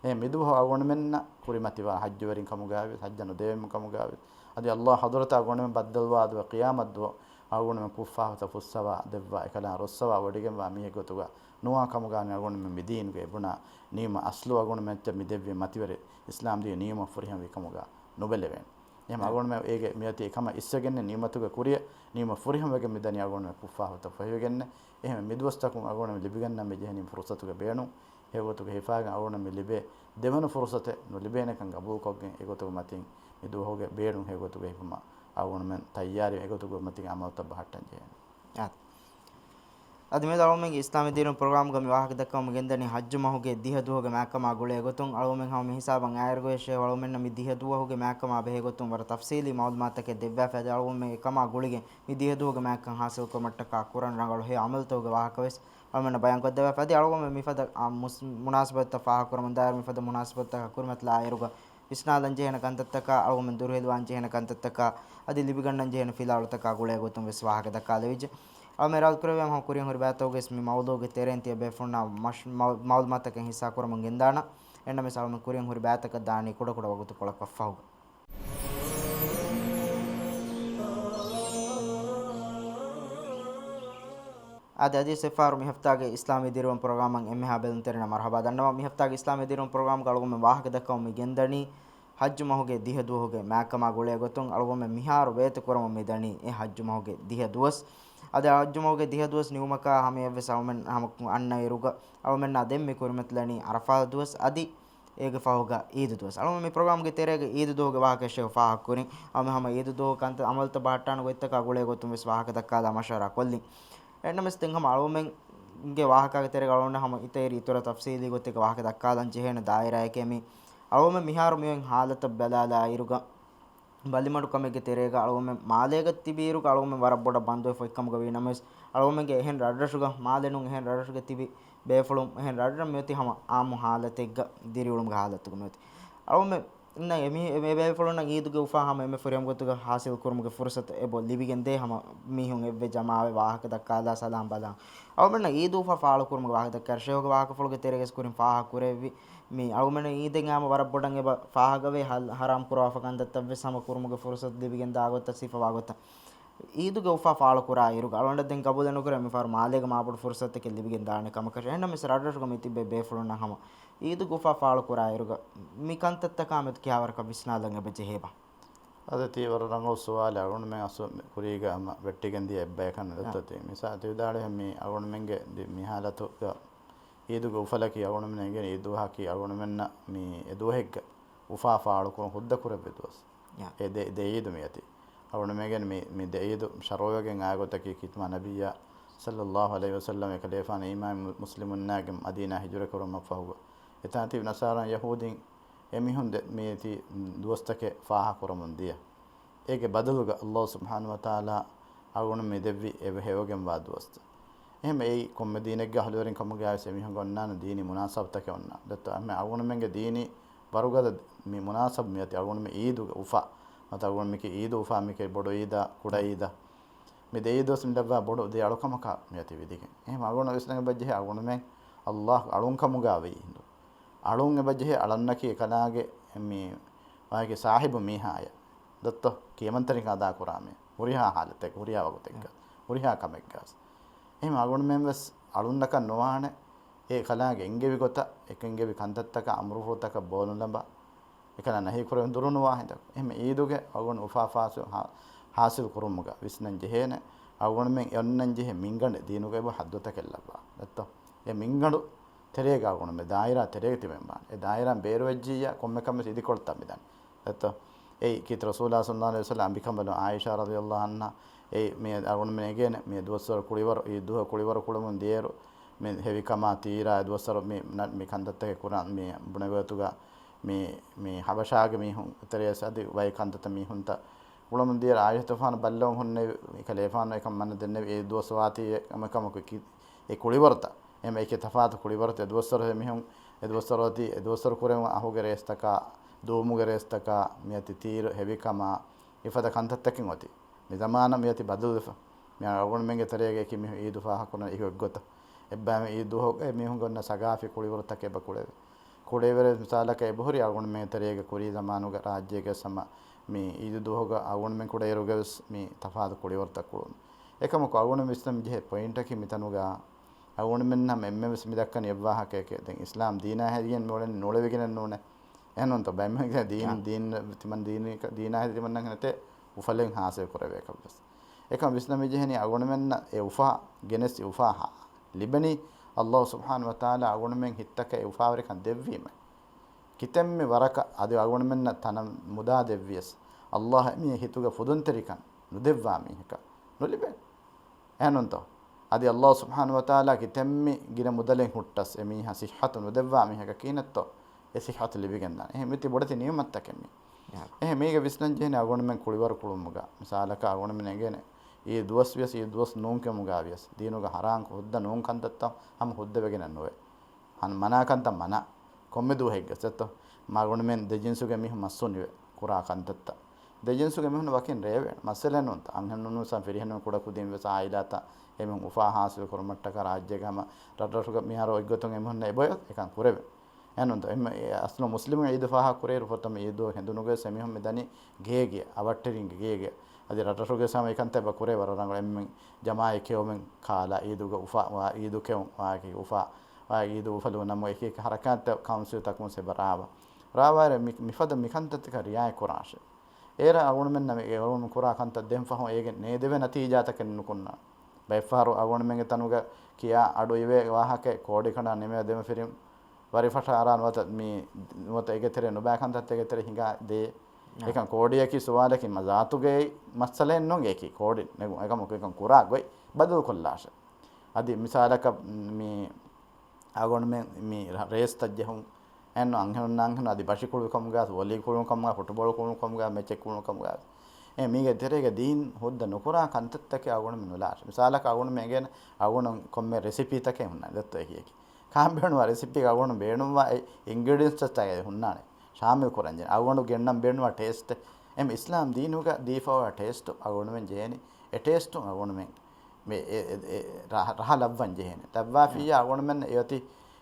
އެ މިދުވަހު އަޅުގަނޑުމެންނަށް ކުރިމަތިވާ ޙައްޖުވެރިން ކަމުގައިވެސް، ޙައްޖަށް ނުދެވޭމު ކަމުގައިވެސް، އަދި އައްލާހު ޙަޟްރަތަށް އަޅުގަނޑުމެން ބައްދަލުވާ ދުވަހު ޤިޔާމަތް ދުވަހު އަޅުގަނޑުމެން ކުށްފާފަތައް ފުއްސަވާ ދެއްވާ އެކަލާނގެ ރޮއްސަވާ ވޮޑިގެންވާ މީހެއް ގޮތުގަ ނުވާ ކަމުގައި އަޅުގަނޑުމެން މި ދީނުގެ އެ ބުނާ ނިޢުމަތް އަސްލު އަޅުގަނޑުމެން މި ދެއްވި މަތިވެރި އިސްލާމް ދީން ނިޢުމަތް ފުރިހަމަވި ކަމުގަ ނުބެލެވޭނެ. އެހެން އަޅުގަނޑުމެން އޭގެ މިއަތި އެކަމަށް އިސްވެގެންނެއް ނިޢުމަތުގެ ކުރިއަށް ނިޢުމަތް ފުރިހަމަވެގެން މިދަނީ އަޅުގަނޑުމެން ކުށްފާފަތައް ފޮހިވެގެންނެއް. އެހެން މިދުވަސްތަކުން އަޅުގަނޑުމެން ލިބިގަންނަން މި ޖެހެނީ ފުރުޞަތުގެ ބޭނުން. ހެޔޮގޮތުގަ ހިފާގެން އަޅުގަނޑަށް މި ލިބޭ ދެވަނަ ފުރުޞަތެއް ނުލިބޭނެކަން ގަބޫލުކޮށްގެން އެގޮތުގެ މަތިން މި ދުވަހުގެ ބޭނުން ހެޔޮގޮތުގަ ހިފުމަށް އަޅުގަނޑުމެން ތައްޔާރީ އެގޮތުގެ މަތިން ޢަމަލުތައް ބަހައްޓަން ޖެހޭނެ. އާ. އަދި މިއަދު އަޅުގަނޑުމެންގެ އިސްލާމީ ދީނު ޕްރޮގްރާމްގަ މި ވާހަކަ ދައްކަވަމުން ގެންދަނީ ޙައްޖު މަހުގެ ދިހަ ދުވަހުގެ މާތްކަމާ ގުޅޭ ގޮތުން. އަޅުގަނޑުމެން ހަމަ މި ހިސާބަށް އާއިރުގައި ޝޭޚް އަޅުގަނޑުމެންނަށް މި ދިހަ ދުވަހުގެ މާތްކަމާ ބެހޭ ގޮތުން ވަރަށް ތަފްޞީލީ މަޢުލޫމާތުތަކެއް ދެއްވާފަ. އަދި އަޅުގަނޑުމެން އެކަމާ ގުޅިގެން މި ދިހަ ދުވަހުގެ މާތްކަން ޙާޞިލް ކުރުމަށްޓަކާ ކުރަން ރަނގަޅު ހެޔޮ ޢަމަލުތަކުގެ ވާހަކަ ވެސް އަޅުގަނޑުމެންނަށް ބަޔާން ކޮށްދެއްވާފަ. އަދި އަޅުގަނޑުމެން މިފަދަ، އާ، މުސް-، މުނާސަބަތުތައް ފާހަގަކުރަމުން ދާއިރު މިފަދަ މުނާސަބަތުތަކާ ކުރިމަތިލާ އިރުގަ ވިސްނާލަން ޖެހޭނެ ކަންތައްތަކާ، އަޅުގަނޑުމެން ދުރުހެލިވާން ޖެހޭނެ ކަންތައްތަކާ، އަދި ލިބިގަންނަން ޖެހޭނެ ފިލާވަޅުތަކާ ގުޅޭ ގޮތުން ވެސް ވާހަކަ ދައްކާލެވިއްޖެ. އަޅުގަނޑުމެން އިރާދަ ކުރެއްވިއްޔާ ހަމަ ކުރިއަށް ހުރި ބައިތަކުގައި ވެސް މި މައުޟޫޢުގެ ތެރެއިން ތިޔަ ބޭފުޅުންނާ މަޝް-، މައު-، މައުލޫމާތުތަކެއް ހިއްސާ ކުރަމުން ގެންދާނަން. އެހެންނަމަވެސް އަޅުގަނޑުމެން ކުރިއަށް ހުރި ބައިތަކަށް ދާނީ ކުޑަކުޑަ ވަގުތުކޮޅަކަށް ފަހުގަ. އަދި އަދިވެސް އެއްފަހަރު މި ހަފްތާގެ އިސްލާމީ ދިރިއުޅުން ޕްރޮގްރާމަށް އެންމެހާ ބެލުންތެރިންނަށް މަރުޙަބާ ދަންނަވަން. މި ހަފްތާގެ އިސްލާމީ ދިރިއުޅުން ޕްރޮގްރާމްގަ އަޅުގަނޑުމެން ވާހަކަ ދައްކަމުން މި ގެންދަނީ ޙައްޖު މަހުގެ ދިހަ ދުވަހުގެ މާކަމާ ގުޅޭ ގޮތުން އަޅުގަނޑުމެން މިހާރު ވޭތު ކުރަމުން މި ދަނީ އެ ޙައްޖު މަހުގެ ދިހަ ދުވަސް. އަދި ޙައްޖު މަހުގެ ދިހަ ދުވަސް ނިމުމަކާ ހަމަޔަށްވެސް އަޅުމެން ހަމަ އަންނަ އިރުގަ އަޅުމެންނާ ދެން މި ކުރިމަތިލަނީ ޢަރަފާތް ދުވަސް. އަދި އޭގެ ފަހުގަ ޢީދު ދުވަސް. އަޅުމެން މި ޕްރޮގްރާމްގެ ތެރޭގަ ޢީދު ދުވަހުގެ ވާހަކަ ޝޭޚް ފާހަގަކުރިން. އަޅުމެން ހަމަ ޢީދު ދުވަހު ކަންތައް ޢަމަލުތައް ބަހައްޓާނެ ގޮތްތަކާ ގުޅޭ ގޮތުން ވެސް ވާހަކަ ދައްކާލާ މަޝްވަރާ ކޮށްލިން. އެހެންނަމަވެސް ދެން ހަމަ އަޅުމެންގެ ވާހަކާގެ ތެރޭގަ އަޅުގަނޑަށް ހަމަ އިތައިރީ އިތުރަށް ތަފްސީލީ ގޮތެއްގަ ވާހަކަ ދައްކާލަން ޖެހޭނެ ދާއިރާއެކޭ މީ. އަޅުމެން މިހާރު މިއޮތް ޙާލަތަށް ބަލާލާ އިރުގަ ބަލިމަޑުކަމެއްގެ ތެރޭގަ އަޅުގަނޑުމެން މާލޭގަ ތިބިއިރުގަ އަޅުގަނޑުމެން ވަރަށް ބޮޑަށް ބަންދުވެފަ އޮތްކަމުގަ ވީނަމަވެސް، އަޅުގަނޑުމެންގެ އެހެން ރަށްރަށުގަ، މާލެ ނޫން އެހެން ރަށްރަށުގަ ތިބި ބޭފުޅުން އެހެން ރަށްރަށް މިއޮތީ ހަމަ އާއްމު ޙާލަތެއްގަ ދިރިއުޅުމުގެ ޙާލަތުގަ މިއޮތީ. އަޅުގަނޑުމެން އެ ބޭ-، އެ ބޭފުޅުންނަށް ޢީދުގެ އުފާ ހަމަ އެންމެ ފުރިހަމަ ގޮތުގަ ޙާޞިލް ކުރުމުގެ ފުރުޞަތު އެބަ ލިބިގެންދޭ ހަމަ މީހުން އެއްވެ ޖަމާވެ ވާހަކަ ދައްކާލާ ސަލާމް ބަލާން. އަޅުގަނޑުމެންނަށް ޢީދު އުފާ ފާޅުކުރުމުގެ ވާހަކަ ދައްކާ ޝޭޚުގެ ވާހަކަފުޅުގެ ތެރޭގަސް ކުރިން ފާހަގަ ކުރެއްވި. މި އަޅުގަނޑުމެން ޢީދެއް އާމަ ވަރަށް ބޮޑަށް އެބަ ފާހަގަވޭ ހަލް-، ޙަރާމް ކުރާފަ ކަންތައްތައްވެސް ހަމަ ކުރުމުގެ ފުރުޞަތު ލިބިގެން ދާ ގޮތަށް ސިފަވާ ގޮތަށް. ޢީދުގެ އުފާ ފާޅު ކުރާ އިރުގަ އަޅުގަނޑަށް ދެން ގަބޫލެއް ނުކުރޭ މިފަހަރު މާލޭގަ މާބޮޑު ފުރުޞަތެއް ލިބިގެން ދާނެ ކަމަކަށް. އެހެންނަމަވެސް ރަށްރަށުގަ މި ތިބޭ ބޭފުޅުންނަށް ހަމަ ޢީދުގެ އުފާ ފާޅު ކުރާ އިރުގަ މި ކަންތައްތަކާ މެދު ކިހާވަރަކަށް ވިސްނާލަން އެބަ ޖެހޭބާ؟ އަދި ތީ ވަރަށް ރަނގަޅު ސުވާލެއް. އަޅުގަނޑުމެން އަސްލު ކުރީގަ ހަމަ ވެއްޓިގެން ދިޔަ އެއްބަޔަކަށް އާ. ނުދައްތަ ތީ. މިސާ ތި ވިދާޅުވި މި އަޅުގަނޑުމެންގެ ދި-، މި ޙާލަތުގަ ޢީދުގެ އުފަލަކީ އަޅުގަނޑުމެން އެނގޭނެ ޢީދު ދުވަހަކީ އަޅުގަނޑުމެންނަށް މި އެ ދުވަހެއްގަ އުފާ ފާޅުކުރުން ހުއްދަ ކުރެއްވި ދުވަސް. އާ. އެ ދެ-، ދެ ޢީދު މިއޮތީ. އަޅުގަނޑުމެން މި، މި ދެ ޢީދު ޝަރުޢުވެގެން އާ ގޮތަކީ ކީރިތި ނަބިއްޔާ ޞައްލައްލާހު ޢަލައިހި ވަސައްލަމް އެކަލޭފާނު އީމާން މު-، މުސްލިމުންނާގެ މަދީނާ ހިޖުރަ ކުރުމަށްފަހުގަ އެތާ ތިބި ނަޞާރާ ޔަހޫދީން އެމީހުން ދެ-، މިއޮތީ ދުވަސްތަކެއް ފާހަގަކުރަމުން ދިޔަ. އޭގެ ބަދަލުގަ ﷲ ސުބްޙާނަހޫ ވަތަޢާލާ އަޅުގަނޑު މި ދެއްވި އެ ހެޔޮވެގެންވާ ދުވަސްތައް. އެހެން އެއީ ކޮންމެ ދީނެއްގެ އަހުލުވެރިން ކަމުގައިވެސް އެމީހުންގެ އޮންނާނެ ދީނީ މުނާސަބަތަކެއް އޮންނާނެ. ދެއްތޯ؟ އެހެން އަޅުގަނޑުމެންގެ ދީނީ ވަރުގަދަ މި މުނާސަބަ މިއޮތީ އަޅުގަނޑުމެން ޢީދުގެ އުފާ. މަތަ އަޅުގަނޑު މިކި ޢީދު އުފާ މިކި ބޮޑު ޢީދާ، ކުޑަ ޢީދާ. މި ދެ ޢީދު ވެސް މި ލައްވާ ބޮޑު ދެ އަޅުކަމަކާ މިއޮތީ ވިދިގެން. އެހެން އަޅުގަނޑު ވިސްނަން އެބަޖެހޭ އަޅުގަނޑުމެން ﷲ އަޅުން ކަމުގަ ވީ ހިނދު. އަޅުން އެބަޖެހޭ އަޅަންނަކީ އެކަލާނގެ މި ވާހަކަ ސާހިބު މީހާޔަށް. ދެއްތޯ؟ ކިޔަމަންތެރިކަން އަދާ ކުރާ މީ. ހުރިހާ ޙާލަތެއް، ހުރިހާ ވަގުތެއްގަ، ހުރިހާ ކަމެއްގަސް. އެހެން އަޅުގަނޑުމެން ވެސް އަޅުންނަކަށް ނުވާނެ އެ ކަލާނގެ އެންގެވި ގޮތަށް، އެކަން އެންގެވި ކަންތައްތަކަށް އަމުރުފުޅުތަކަށް ބޯ ނުލަނބާ، އެކަލާ ނަހީ ކުރެވެން ދުރު ނުވާ ހިނދަކު. އެހެން ޢީދުގެ އަޅުގަނޑު އުފާ ފާސިލް ހާ-، ހާސިލް ކުރުމުގަ ވިސްނަން ޖެހޭނެ، އަޅުގަނޑުމެން އޮންނަން ޖެހޭ މިންގަނޑެއް ދީނުގައި އެބަ ޙައްދުތަކެއް ލައްވާ. ދެއްތޯ؟ އެ މިންގަނޑު ތެރޭގަ އަޅުގަނޑުމެން ދާއިރާ ތެރޭގަ ތިބެން ވާނެ. އެ ދާއިރާން ބޭރުވެއްޖިއްޔާ ކޮންމެ ކަމެއް އިދިކޮޅަށް ތަން މިދަނީ. ދެއްތޯ؟ އެއީ ކީރިތި ރަސޫލާ ޞައްލައްލާހު ޢަލައިހި ވަސައްލަމް އަނބިކަނބަލުން ޢާއިޝާ ރަޟިޔައްލާހު ޢަންހާ އެއީ މި އަޅުގަނޑުމެން އެނގޭނެ މި ދުވަސްވަރު ކުޅިވަރު، ޢީދު ދުވަހު ކުޅިވަރު ކުޅަމުން ދިޔައިރު މި ހެވިކަމާ ތީރާ އެ ދުވަސްވަރު މި، މި ކަންތައްތަކެއް ކުރާން މި ބުނެވޭތުގަ މި، މި ޙަބަޝާގެ މީހުން ތެރޭސް އަދި ވައި ކަންތައްތައް މީހުންތައް ކުޅަމުން ދިޔައިރު ޢާއިޝަތުފާނު ބައްލަވަން ހުންނެވި ކަލޭފާނު އެކަން މަންނަ ދެންނެވި އެ ދުވަސް ވާތީ އެ ކަމަކަށް ކި-، އެ ކުޅިވަރުތައް. އެހެން އެކި ތަފާތު ކުޅިވަރުތައް އެ ދުވަސްވަރު މީހުން އެ ދުވަސްވަރު އޮތީ އެ ދުވަސްވަރު ކުރެވުނު އަހުގެ ރޭސްތަކާ، ދޫމުގެ ރޭސްތަކާ، މިއޮތީ ތީރު ހެވިކަމާ، އެފަދަ ކަންތައްތަކެއް އޮތީ. މި ޒަމާނަށް މިއޮތީ ބަދަލުވެފަ. މި އަޅުގަނޑުމެންގެ ތެރޭގަ އެކި މީހުން ޢީދު ފާހަގަކުރަން އެކި އެއްގޮތަށް. އެއްބައިމީހުން ޢީދު ދުވަހުގަ އެމީހުންގެ އޮންނަ ސަގާފީ ކުޅިވަރުތަކެއް އެބަ ކުޅެވޭ. ކުޅެވޭ މިސާލަކަށް އެބަހުރި އަޅުގަނޑުމެން ތެރޭގަ ކުރީ ޒަމާނުގަ ރާއްޖޭގަ ހަމަ މި ޢީދު ދުވަހުގަ އަޅުގަނޑުމެން ކުޑައިރުގަވެސް މި ތަފާތު ކުޅިވަރުތައް ކުޅުން. އެކަމަކު އަޅުގަނޑު ވިސްނަން ޖެހޭ ޕޮއިންޓަކީ މިތަނުގަ އަޅުގަނޑުމެންނަށް އެންމެންވެސް މި ދައްކަނީ އެއްވާހަކައެކޭ. ދެން އިސްލާމް ދީނާ ހެދިގެން މިއުޅެނީ ނޫޅެވިގެނެއް ނޫނޭ. އެހެންނޫންތޯ؟ ބައެއް މީހުން ދީން، އާ. ދީން ތިމަން ދީނީ، ދީނާ ހެދި ތިމަންނަން ހެނެތޭ އުފަލެއް ހާސިލް ކުރެވޭކަށްވެސް. އެކަމް ވިސްނަމި ޖެހެނީ އަޅުގަނޑުމެންނަށް އެ އުފާ ގެނެސް އެ އުފާ ލިބެނީ ﷲ ސުބްޙާނަހޫ ވަތަޢާލާ އަޅުގަނޑުމެން ހިތްތަކަށް އެ އުފާވެރިކަން ދެއްވީމަ. ކިތަންމެ ވަރަކަށް އަދި އަޅުގަނޑުމެންނަށް ތަނަށް މުދާ ދެއްވިޔަސް، ﷲ އެ މީހަށް ހިތުގެ ފުދުންތެރިކަން ނުދެއްވާ މީހަކަށް ނުލިބޭ. އެހެންނޫންތޯ؟ އަދި ﷲ ސުބްޙާނަހޫ ވަތަޢާލާ ކިތަންމެ ގިނަ މުދަލެއް ހުއްޓަސް އެ މީހާ ޞިއްޙަތު ނުދެއްވާ މީހަކަށް ކިހިނެއްތޯ އެ ޞިއްޙަތު ލިބިގެންދާނެ؟ އެހެން މިތި ބޮޑެތި ނިޢުމަތްތަކެއް މީ. އެހެން މީގެ ވިސްނަން ޖެހެނީ އަޅުގަނޑުމެން ކުޅިވަރު ކުޅުމުގަ މިސާލަކަށް އަޅުގަނޑުމެން އެނގޭނެ އީ ދުވަސް ވިޔަސް އީ ދުވަސް ނޫންކަމުގަ ވިޔަސް ދީނުގަ ޙަރާން ހުއްދަ ނޫން ކަންތައްތައް ހަމަ ހުއްދަވެގެނެއް ނުވޭ. ހަން މަނާ ކަންތައް މަނާ. ކޮންމެ ދުވަހެއްގަސް ދެއްތޯ؟ މާ އަޅުގަނޑުމެން ދެ ޖިންސުގެ މީހުން މައްސުން އިވޭ ކުރާ ކަންތައްތައް. ދެ ޖިންސުގެ މީހުން ވަކިން ރޭވޭނެ. މައްސަލައެއް ނޫންތަ؟ އަންހެނުން ވެސް ފިރިހެނުން ކުޑަކުދިން ވެސް އާއިލާތައް އެމީހުން އުފާ ހާސިލް ކުރުމަށްޓަކާ ރާއްޖޭގަ ހަމަ ރަށްރަށުގަ މިހާރު އޮތްގޮތުން އެމީހުންނަށް އެބައޮތް އެކަން ކުރެވޭ. އެހެންނޫންތަ؟ އެމް-، އެ އަސްލު މުސްލިމު ޢީދު ފާހަގަ ކުރޭއިރު ފުރަތަމަ ޢީދު ހެނދުނުގަވެސް އެމީހުން މި ދަނީ ގޭގެ، އަވަށްޓެރިންގެ ގޭގެ. އަދި ރަށްރަށުގެ ސަމަ އެކަންތައް ބަ ކުރޭ ވަރަށް ރަނގަޅު. އެންމެން ޖަމާއި ކެއުމެން ކާލާ އީދުގަ އުފާ، ވާ އީދު ކެއުން ވާކި އުފާ، ވާ އީދު އުފަލު ނަމު އެކި އެކި ހަރަކާތްތައް ކައުންސިލްތަކުން ސެބަ ރާވާ. ރާވާއިރު މި، މިފަދަ މިކަންތައްތަކަށް ރިއާޔަތް ކުރާށޭ. އޭރަށް އަޅުގަނޑުމެންނަށް އެ އަޅުގަނޑު ކުރާ ކަންތައް ދެން ފަހުން އޭގެ ނޭދެވޭ ނަތީޖާތަކެއް ނުކުންނާނެ. ބައެއްފަހަރު އަޅުގަނޑުމެންގެ ތަނުގަ ކިޔާ އަޑު އިވޭ ވާހަކައެއް ކޯޑި ކަނޑާ ނިމޭ ދެމަފިރިން ވަރިފަށާ އަރާ ނުވަތަ މި، ނުވަތަ އޭގެ ތެރޭ ނުބައި ކަންތައްތައް އޭގެ ތެރޭ ހިނގާ ދޭ. އެކަން ކޯޑިއަކީ ސުވާލަކީ މަ ޒާތުގެ މައްސަލައެއް ނޫން އެކީ ކޯޑި ނެގުން. އެކަމަކު އެކަން ކުރާ ގޮތް ބަދަލު ކޮށްލާށޭ. އަދި މިސާލަކަށް މި އަޅުގަނޑުމެން މި ރޭސްތައް ޖެހުން އެންނު އަންހެނުންނާ އަންހެނުން އަދި ބަށި ކުޅުން ކަމުގަ، ވޮލީ ކުޅުން ކަމުގަ، ފުޓުބޯޅަ ކުޅުން ކަމުގަ، މެޗެއް ކުޅުން ކަމުގަ. އެ މީގެ ތެރޭގަ ދީން ހުއްދަ ނުކުރާ ކަންތައްތަކެއް އަޅުގަނޑުމެން ނުލާށޭ. މިސާލަކަށް އަޅުގަނޑުމެން އެނގޭނެ އަޅުގަނޑު ކޮންމެ ރެސިޕީތަކެއް ހުންނާނެ ދެއްތޯ އެކި އެކި. ކާން ބޭނުންވާ ރެސިޕީ އަޅުގަނޑު ބޭނުންވާ އެ އިންގްރީޑިއންޓްސްތައް ހުންނާނެ. ޝާމިލް ކުރަންޖެހޭ. އަޅުގަނޑު ގެންނަން ބޭނުންވާ ޓޭސްޓެއް. އެމް އިސްލާމް ދީނުގަ ދީފައިވާ ޓޭސްޓު އަޅުގަނޑުމެން ޖެހޭނީ. އެ ޓޭސްޓު އަޅުގަނޑުމެން މި އެ، އެ، އެ ރަހަ، ރަހަ ލައްވަން ޖެހޭނެ. ލައްވާފިއްޔާ އަޅުގަނޑުމެން އެއޮތީ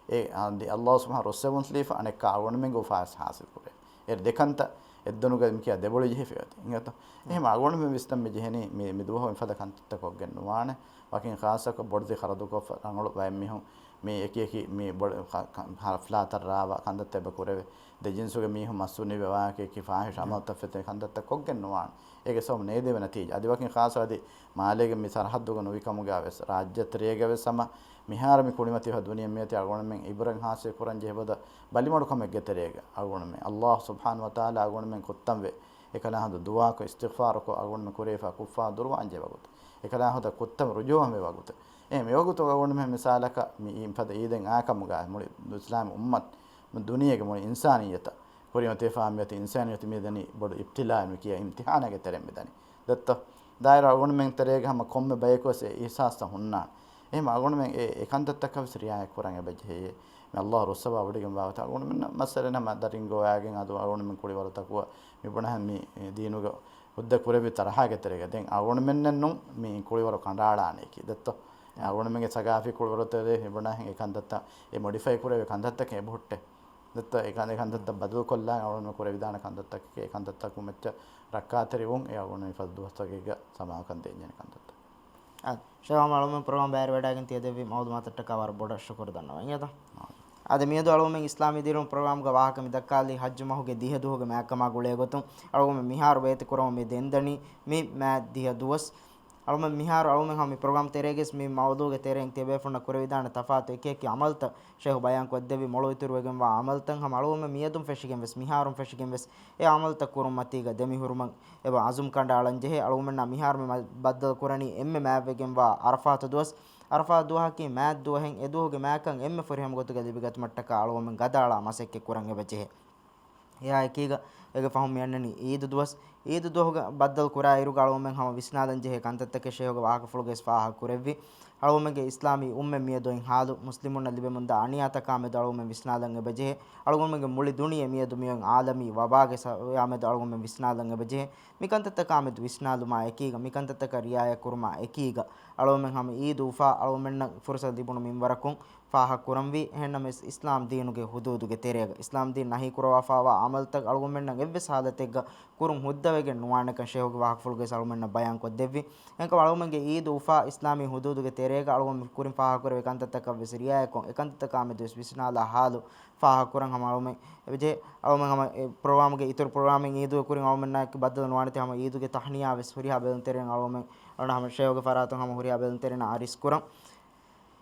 އެ، އަ، ދި، އައްލާހު ސުބްޙާނަހޫ ރުއްސެވުން ލީފަ އަނެއްކާ އަޅުގަނޑުމެންގެ އުފާވެސް ހާސިލް ކުރޭ. އެ ދެކަންތައް އެއްދޮނުގަ މިކިޔާ ދެބޮޅި ޖެހިފައި އޮތީ. އިނގޭތޯ؟ އެހެން އަޅުގަނޑުމެން ވިސްނަން މި ޖެހެނީ މި، މިދުވަހު މިފަދަ ކަންތައްތައް ކޮށްގެން ނުވާނެ. ވަކިން ޚާއްޞަކޮށް ބޮޑެތި ޚަރަދުކޮށްފަ ރަނގަޅު ބައެއް މީހުން މި އެކި އެކި މި ބޮޑެ ކަ، ކަ، ހަފްލާތައް ރާވާ ކަންތައްތައް އެބަ ކުރެވޭ. ދެ ޖިންސުގެ މީހުން މަސް ހުންނެވި ވާހަކަ އެކި ފާހިޝް އަމަލުތައް ފެތޭ ކަންތައްތައް ކޮށްގެން ނުވާނެ. އޭގެ ސަބަބު ނޭދެވޭ ނަތީޖާ. އަދި ވަކިން ޚާއްޞަ އަދި މާލޭގެ މި ސަރަހައްދުގަ ނުވިކަމުގަވެސް ރާއްޖެ ތެރޭގަވެސް ހަމަ މިހާރު މި ކުރިމަތިވާ ދުނިޔެ މިއޮތީ އަޅުގަނޑުމެން އިބްރަތް ހާސިލް ކުރަން ޖެހޭ ބޮޑު ބަލިމަޑުކަމެއްގެ ތެރޭގަ އަޅުގަނޑުމެން އައްލާހު ސުބްޙާނަހޫ ވަތަޢާލާ އަޅުގަނޑުމެން ކުއްތަންވެ އެކަލާނގެ ދުޢާކޮށް އިސްތިޣްފާރުކޮށް އަޅުގަނޑުމެން ކުރެވިފާ ކުށްފާ ދުރުވާންޖެހޭ ވަގުތު. އެކަލާނގެ ކުއްތަން ރުޖޫޢަވާންވީ ވަގުތު. އެ މިވަގުތު އަޅުގަނޑުމެން މިސާލަކަށް މި އި، މިފަދަ އީދެއް އާކަމުގަ މުޅި އިސްލާމީ އުއްމަތު ދުނިޔޭގެ މުޅި އިންސާނިއްޔަތަށް ކުރިމަތިވެފާ މިއޮތީ އިންސާނިއްޔަތު މި ދަނީ ބޮޑު އިބްތިލާއެއް މި ކިޔާ އިމްތިޙާނެއްގެ ތެރެއިން މި ދަނީ. ދެއްތޯ؟ ދާއިރު އަޅުގަނޑުމެން ތެރޭގަ ހަމަ ކޮންމެ ބަޔަކުވެސް އެ އިޙްސާސްތައް ހުންނާނެ. އެހެން އަޅުގަނޑުމެން އެ، އެ ކަންތައްތަކަށް ވެސް ރިޢާޔަތް ކުރަން އެބަޖެހޭ. މި އައްލާހު ރުއްސަވާ ވޮޑިގެން ވާގޮތަށް އަޅުގަނޑުމެންނަށް މައްސަލައެއް ނަމަ ދަރިން ގޮވާގެން އަދު އަޅުގަނޑުމެން ކުޅިވަރުތަކު މި ބުނަހަން މި ދީނުގެ ހުއްދަ ކުރެއްވި ތަރަހާގެ ތެރޭގަ ދެން އަޅުގަނޑުމެންނެއް ނޫން މި ކުޅިވަރު ކަނޑައަޅާނެކީ. ދެއްތޯ؟ އަޅުގަނޑުމެންގެ ސަގާފީ ކުޅިވަރު ތެރޭ މި ބުނާހެން އެ ކަންތައްތައް އެ މޮޑިފައި ކުރެވޭ ކަންތައްތަކެއް އެބަހުއްޓޭ. ދެއްތޯ؟ އެ ކަން، އެ ކަންތައްތައް ބަދަލުކޮށްލާ އަޅުގަނޑުމެން ކުރެވިދާނެ ކަންތައްތަކެކޭ. އެ ކަންތައްތަކުން މެއްޗަށް ރައްކާތެރިވުން އެ އަޅުގަނޑު މިފަދަ ދުވަސްތަކެއްގަ ސަމާލުކަން ދޭންޖެހޭނެ ކަންތައްތައް. އާ، ޝޭޚް ހަމަ އަޅުމެން ޕްރޮގްރާމް ބައިވެރިވެވަޑައިގެން ތިޔަދެއްވި މައުލޫމާތަށްޓަކާ ވަރަށް ބޮޑަށް ޝުކުރު ދަންނަވަން އިނގޭތަ؟ އާ. އަދި މިއަދު އަޅުމެން އިސްލާމީ ދީނު ޕްރޮގްރާމްގެ ވާހަކަ މި ދައްކާލީ ޙައްޖު މަހުގެ ދިހަ ދުވަހުގެ މާތްކަމާ ގުޅޭގޮތުން. އަޅުގަނޑުމެން މިހާރު ވޭތި ކުރަމުން މި ދެންދަނީ މި މާތް ދިހަ ދުވަސް. އަޅުމެން މިހާރު އަޅުމެން ހަމަ މި ޕްރޮގްރާމް ތެރޭގަސް މި މައުޟޫގެ ތެރެއިން ތިޔަބޭފުންނަށް ކުރެވިދާނެ ތަފާތު އެކި އެކި ޢަމަލުތައް ޝޭޚް ބަޔާން ކޮށްދެއްވި މޮޅު އިތުރުވެގެންވާ ޢަމަލުތައް ހަމަ އަޅުގަނޑުމެން މިއަދުން ފެށިގެން ވެސް މިހާރުން ފެށިގެން ވެސް އެ ޢަމަލުތައް ކުރުން މަތީގަ ދެމިހުރުމަށް އެބަ ޢަޒުމް ކަނޑައަޅަން ޖެހޭ. އަޅުގަނޑުމެންނާ މިހާރު މި މަ، ބައްދަލު ކުރަނީ އެންމެ މާތްވެގެންވާ ޢަރަފާތު ދުވަސް. ޢަރަފާތު ދުވަހަކީ މާތް ދުވަހެއް އެ ދުވަހުގެ މާތްކަން އެންމެ ފުރިހަމަ ގޮތުގަ ލިބިގަތުމަށްޓަކާ އަޅުގަނޑުމެން ގަދައަޅާ މަސައްކަތް ކުރަން އެބަ ޖެހޭ. އެއާ އެކީގަ އޭގެ ފަހުން މި އަންނަނީ ޢީދު ދުވަސް. ޢީދު ދުވަހުގަ ބައްދަލު ކުރާ އިރުގަ އަޅުގަނޑުމެން ހަމަ ވިސްނާލަން ޖެހޭ ކަންތައްތަކެއް ޝޭޚުގެ ވާހަކަފުޅުގައި ފާހަގަ ކުރެއްވި. އަޅުގަނޑުމެންގެ އިސްލާމީ އުއްމަތް މިއަދު އޮތް ޙާލު، މުސްލިމުންނަށް ލިބެމުންދާ އަނިޔާތަކާ މެދު އަޅުގަނޑުމެން ވިސްނާލަން އެބަޖެހޭ. އަޅުގަނޑުމެންގެ މުޅި ދުނިޔެ މިއަދު މިއޮތް ޢާލަމީ ވަބާގެ ސަބަބާ މެދު އަޅުގަނޑުމެން ވިސްނާލަން އެބަޖެހޭ. މިކަންތައްތަކާ މެދު ވިސްނާލުމާ އެކީގަ، މިކަންތައްތަކަށް ރިޢާޔަތް ކުރުމާ އެކީގަ، އަޅުގަނޑުމެން ހަމަ ޢީދު އުފާ އަޅުގަނޑުމެންނަށް ފުރުޞަތު ލިބުނު މިންވަރަކުން ފާހަގަ ކުރަންވީ. އެހެންނަމަވެސް، އިސްލާމް ދީނުގެ ޙުދޫދުގެ ތެރޭގަ، އިސްލާމް ދީން ނަހީ ކުރައްވާފައިވާ ޢަމަލުތައް އަޅުގަނޑުމެންނަށް އެއްވެސް ޙާލަތެއްގަ ކުރުން ހުއްދަވެގެން ނުވާނެކަން ޝޭޚުގެ ވާހަކަފުޅުގައި އަޅުގަނޑުމެންނަށް ބަޔާން ކޮށްދެއްވި. އެހެންކަމުން އަޅުގަނޑުމެންގެ ޢީދު އުފާ އިސްލާމީ ޙުދޫދުގެ ތެރޭގަ އަޅުގަނޑު ކުރިން ފާހަގަކުރެވޭ ކަންތައްތަކަށް ވެސް ރިޢާޔަތްކޮށް، އެކަންތައްތަކާ މެދު ވެސް ވިސްނާލާ ޙާލު ފާހަގަކުރަން ހަމަ އަޅުމެން އެބަޖެހޭ. އަޅުމެން ހަމަ އެ ޕްރޮގްރާމްގެ އިތުރު ޕްރޮގްރާމެއް ޢީދުގެ ކުރިން އަޅުމެންނާއެކު ބައްދަލު ނުވާނެތީ ހަމަ ޢީދުގެ ތަހްނިޔާ ވެސް ހުރިހާ ބެލުންތެރިން އަޅުމެން އަޅުން ހަމަ ޝޭޚުގެ ފަރާތުން ހަމަ ހުރިހާ ބެލުންތެރިންނަށް އަރިސް ކުރަން.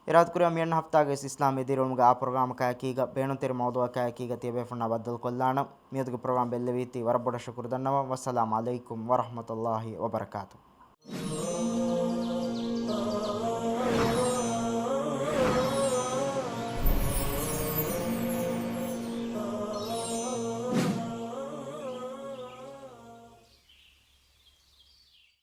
އިރާދަކުރި މިއަންނަ ހަފްތާގެ ވެސް އިސްލާމީ ދިރިއުޅުމުގެ އާ ޕްރޮގްރާމަކާއެކީގަ ބޭނުންތެރި މައުޟޫޢަކާއެކީގަ ތިޔަބޭފުންނާ ބައްދަލު ކޮށްލާނަން. މިއަދުގެ ޕްރޮގްރާމް ބެއްލެވީތީ ވަރަށް ބޮޑަށް ޝުކުރު ދަންނަވަން. ވައްސަލާމް ޢަލައިކުމް ވަރަޙްމަތުﷲ ވަބަރަކާތުހު.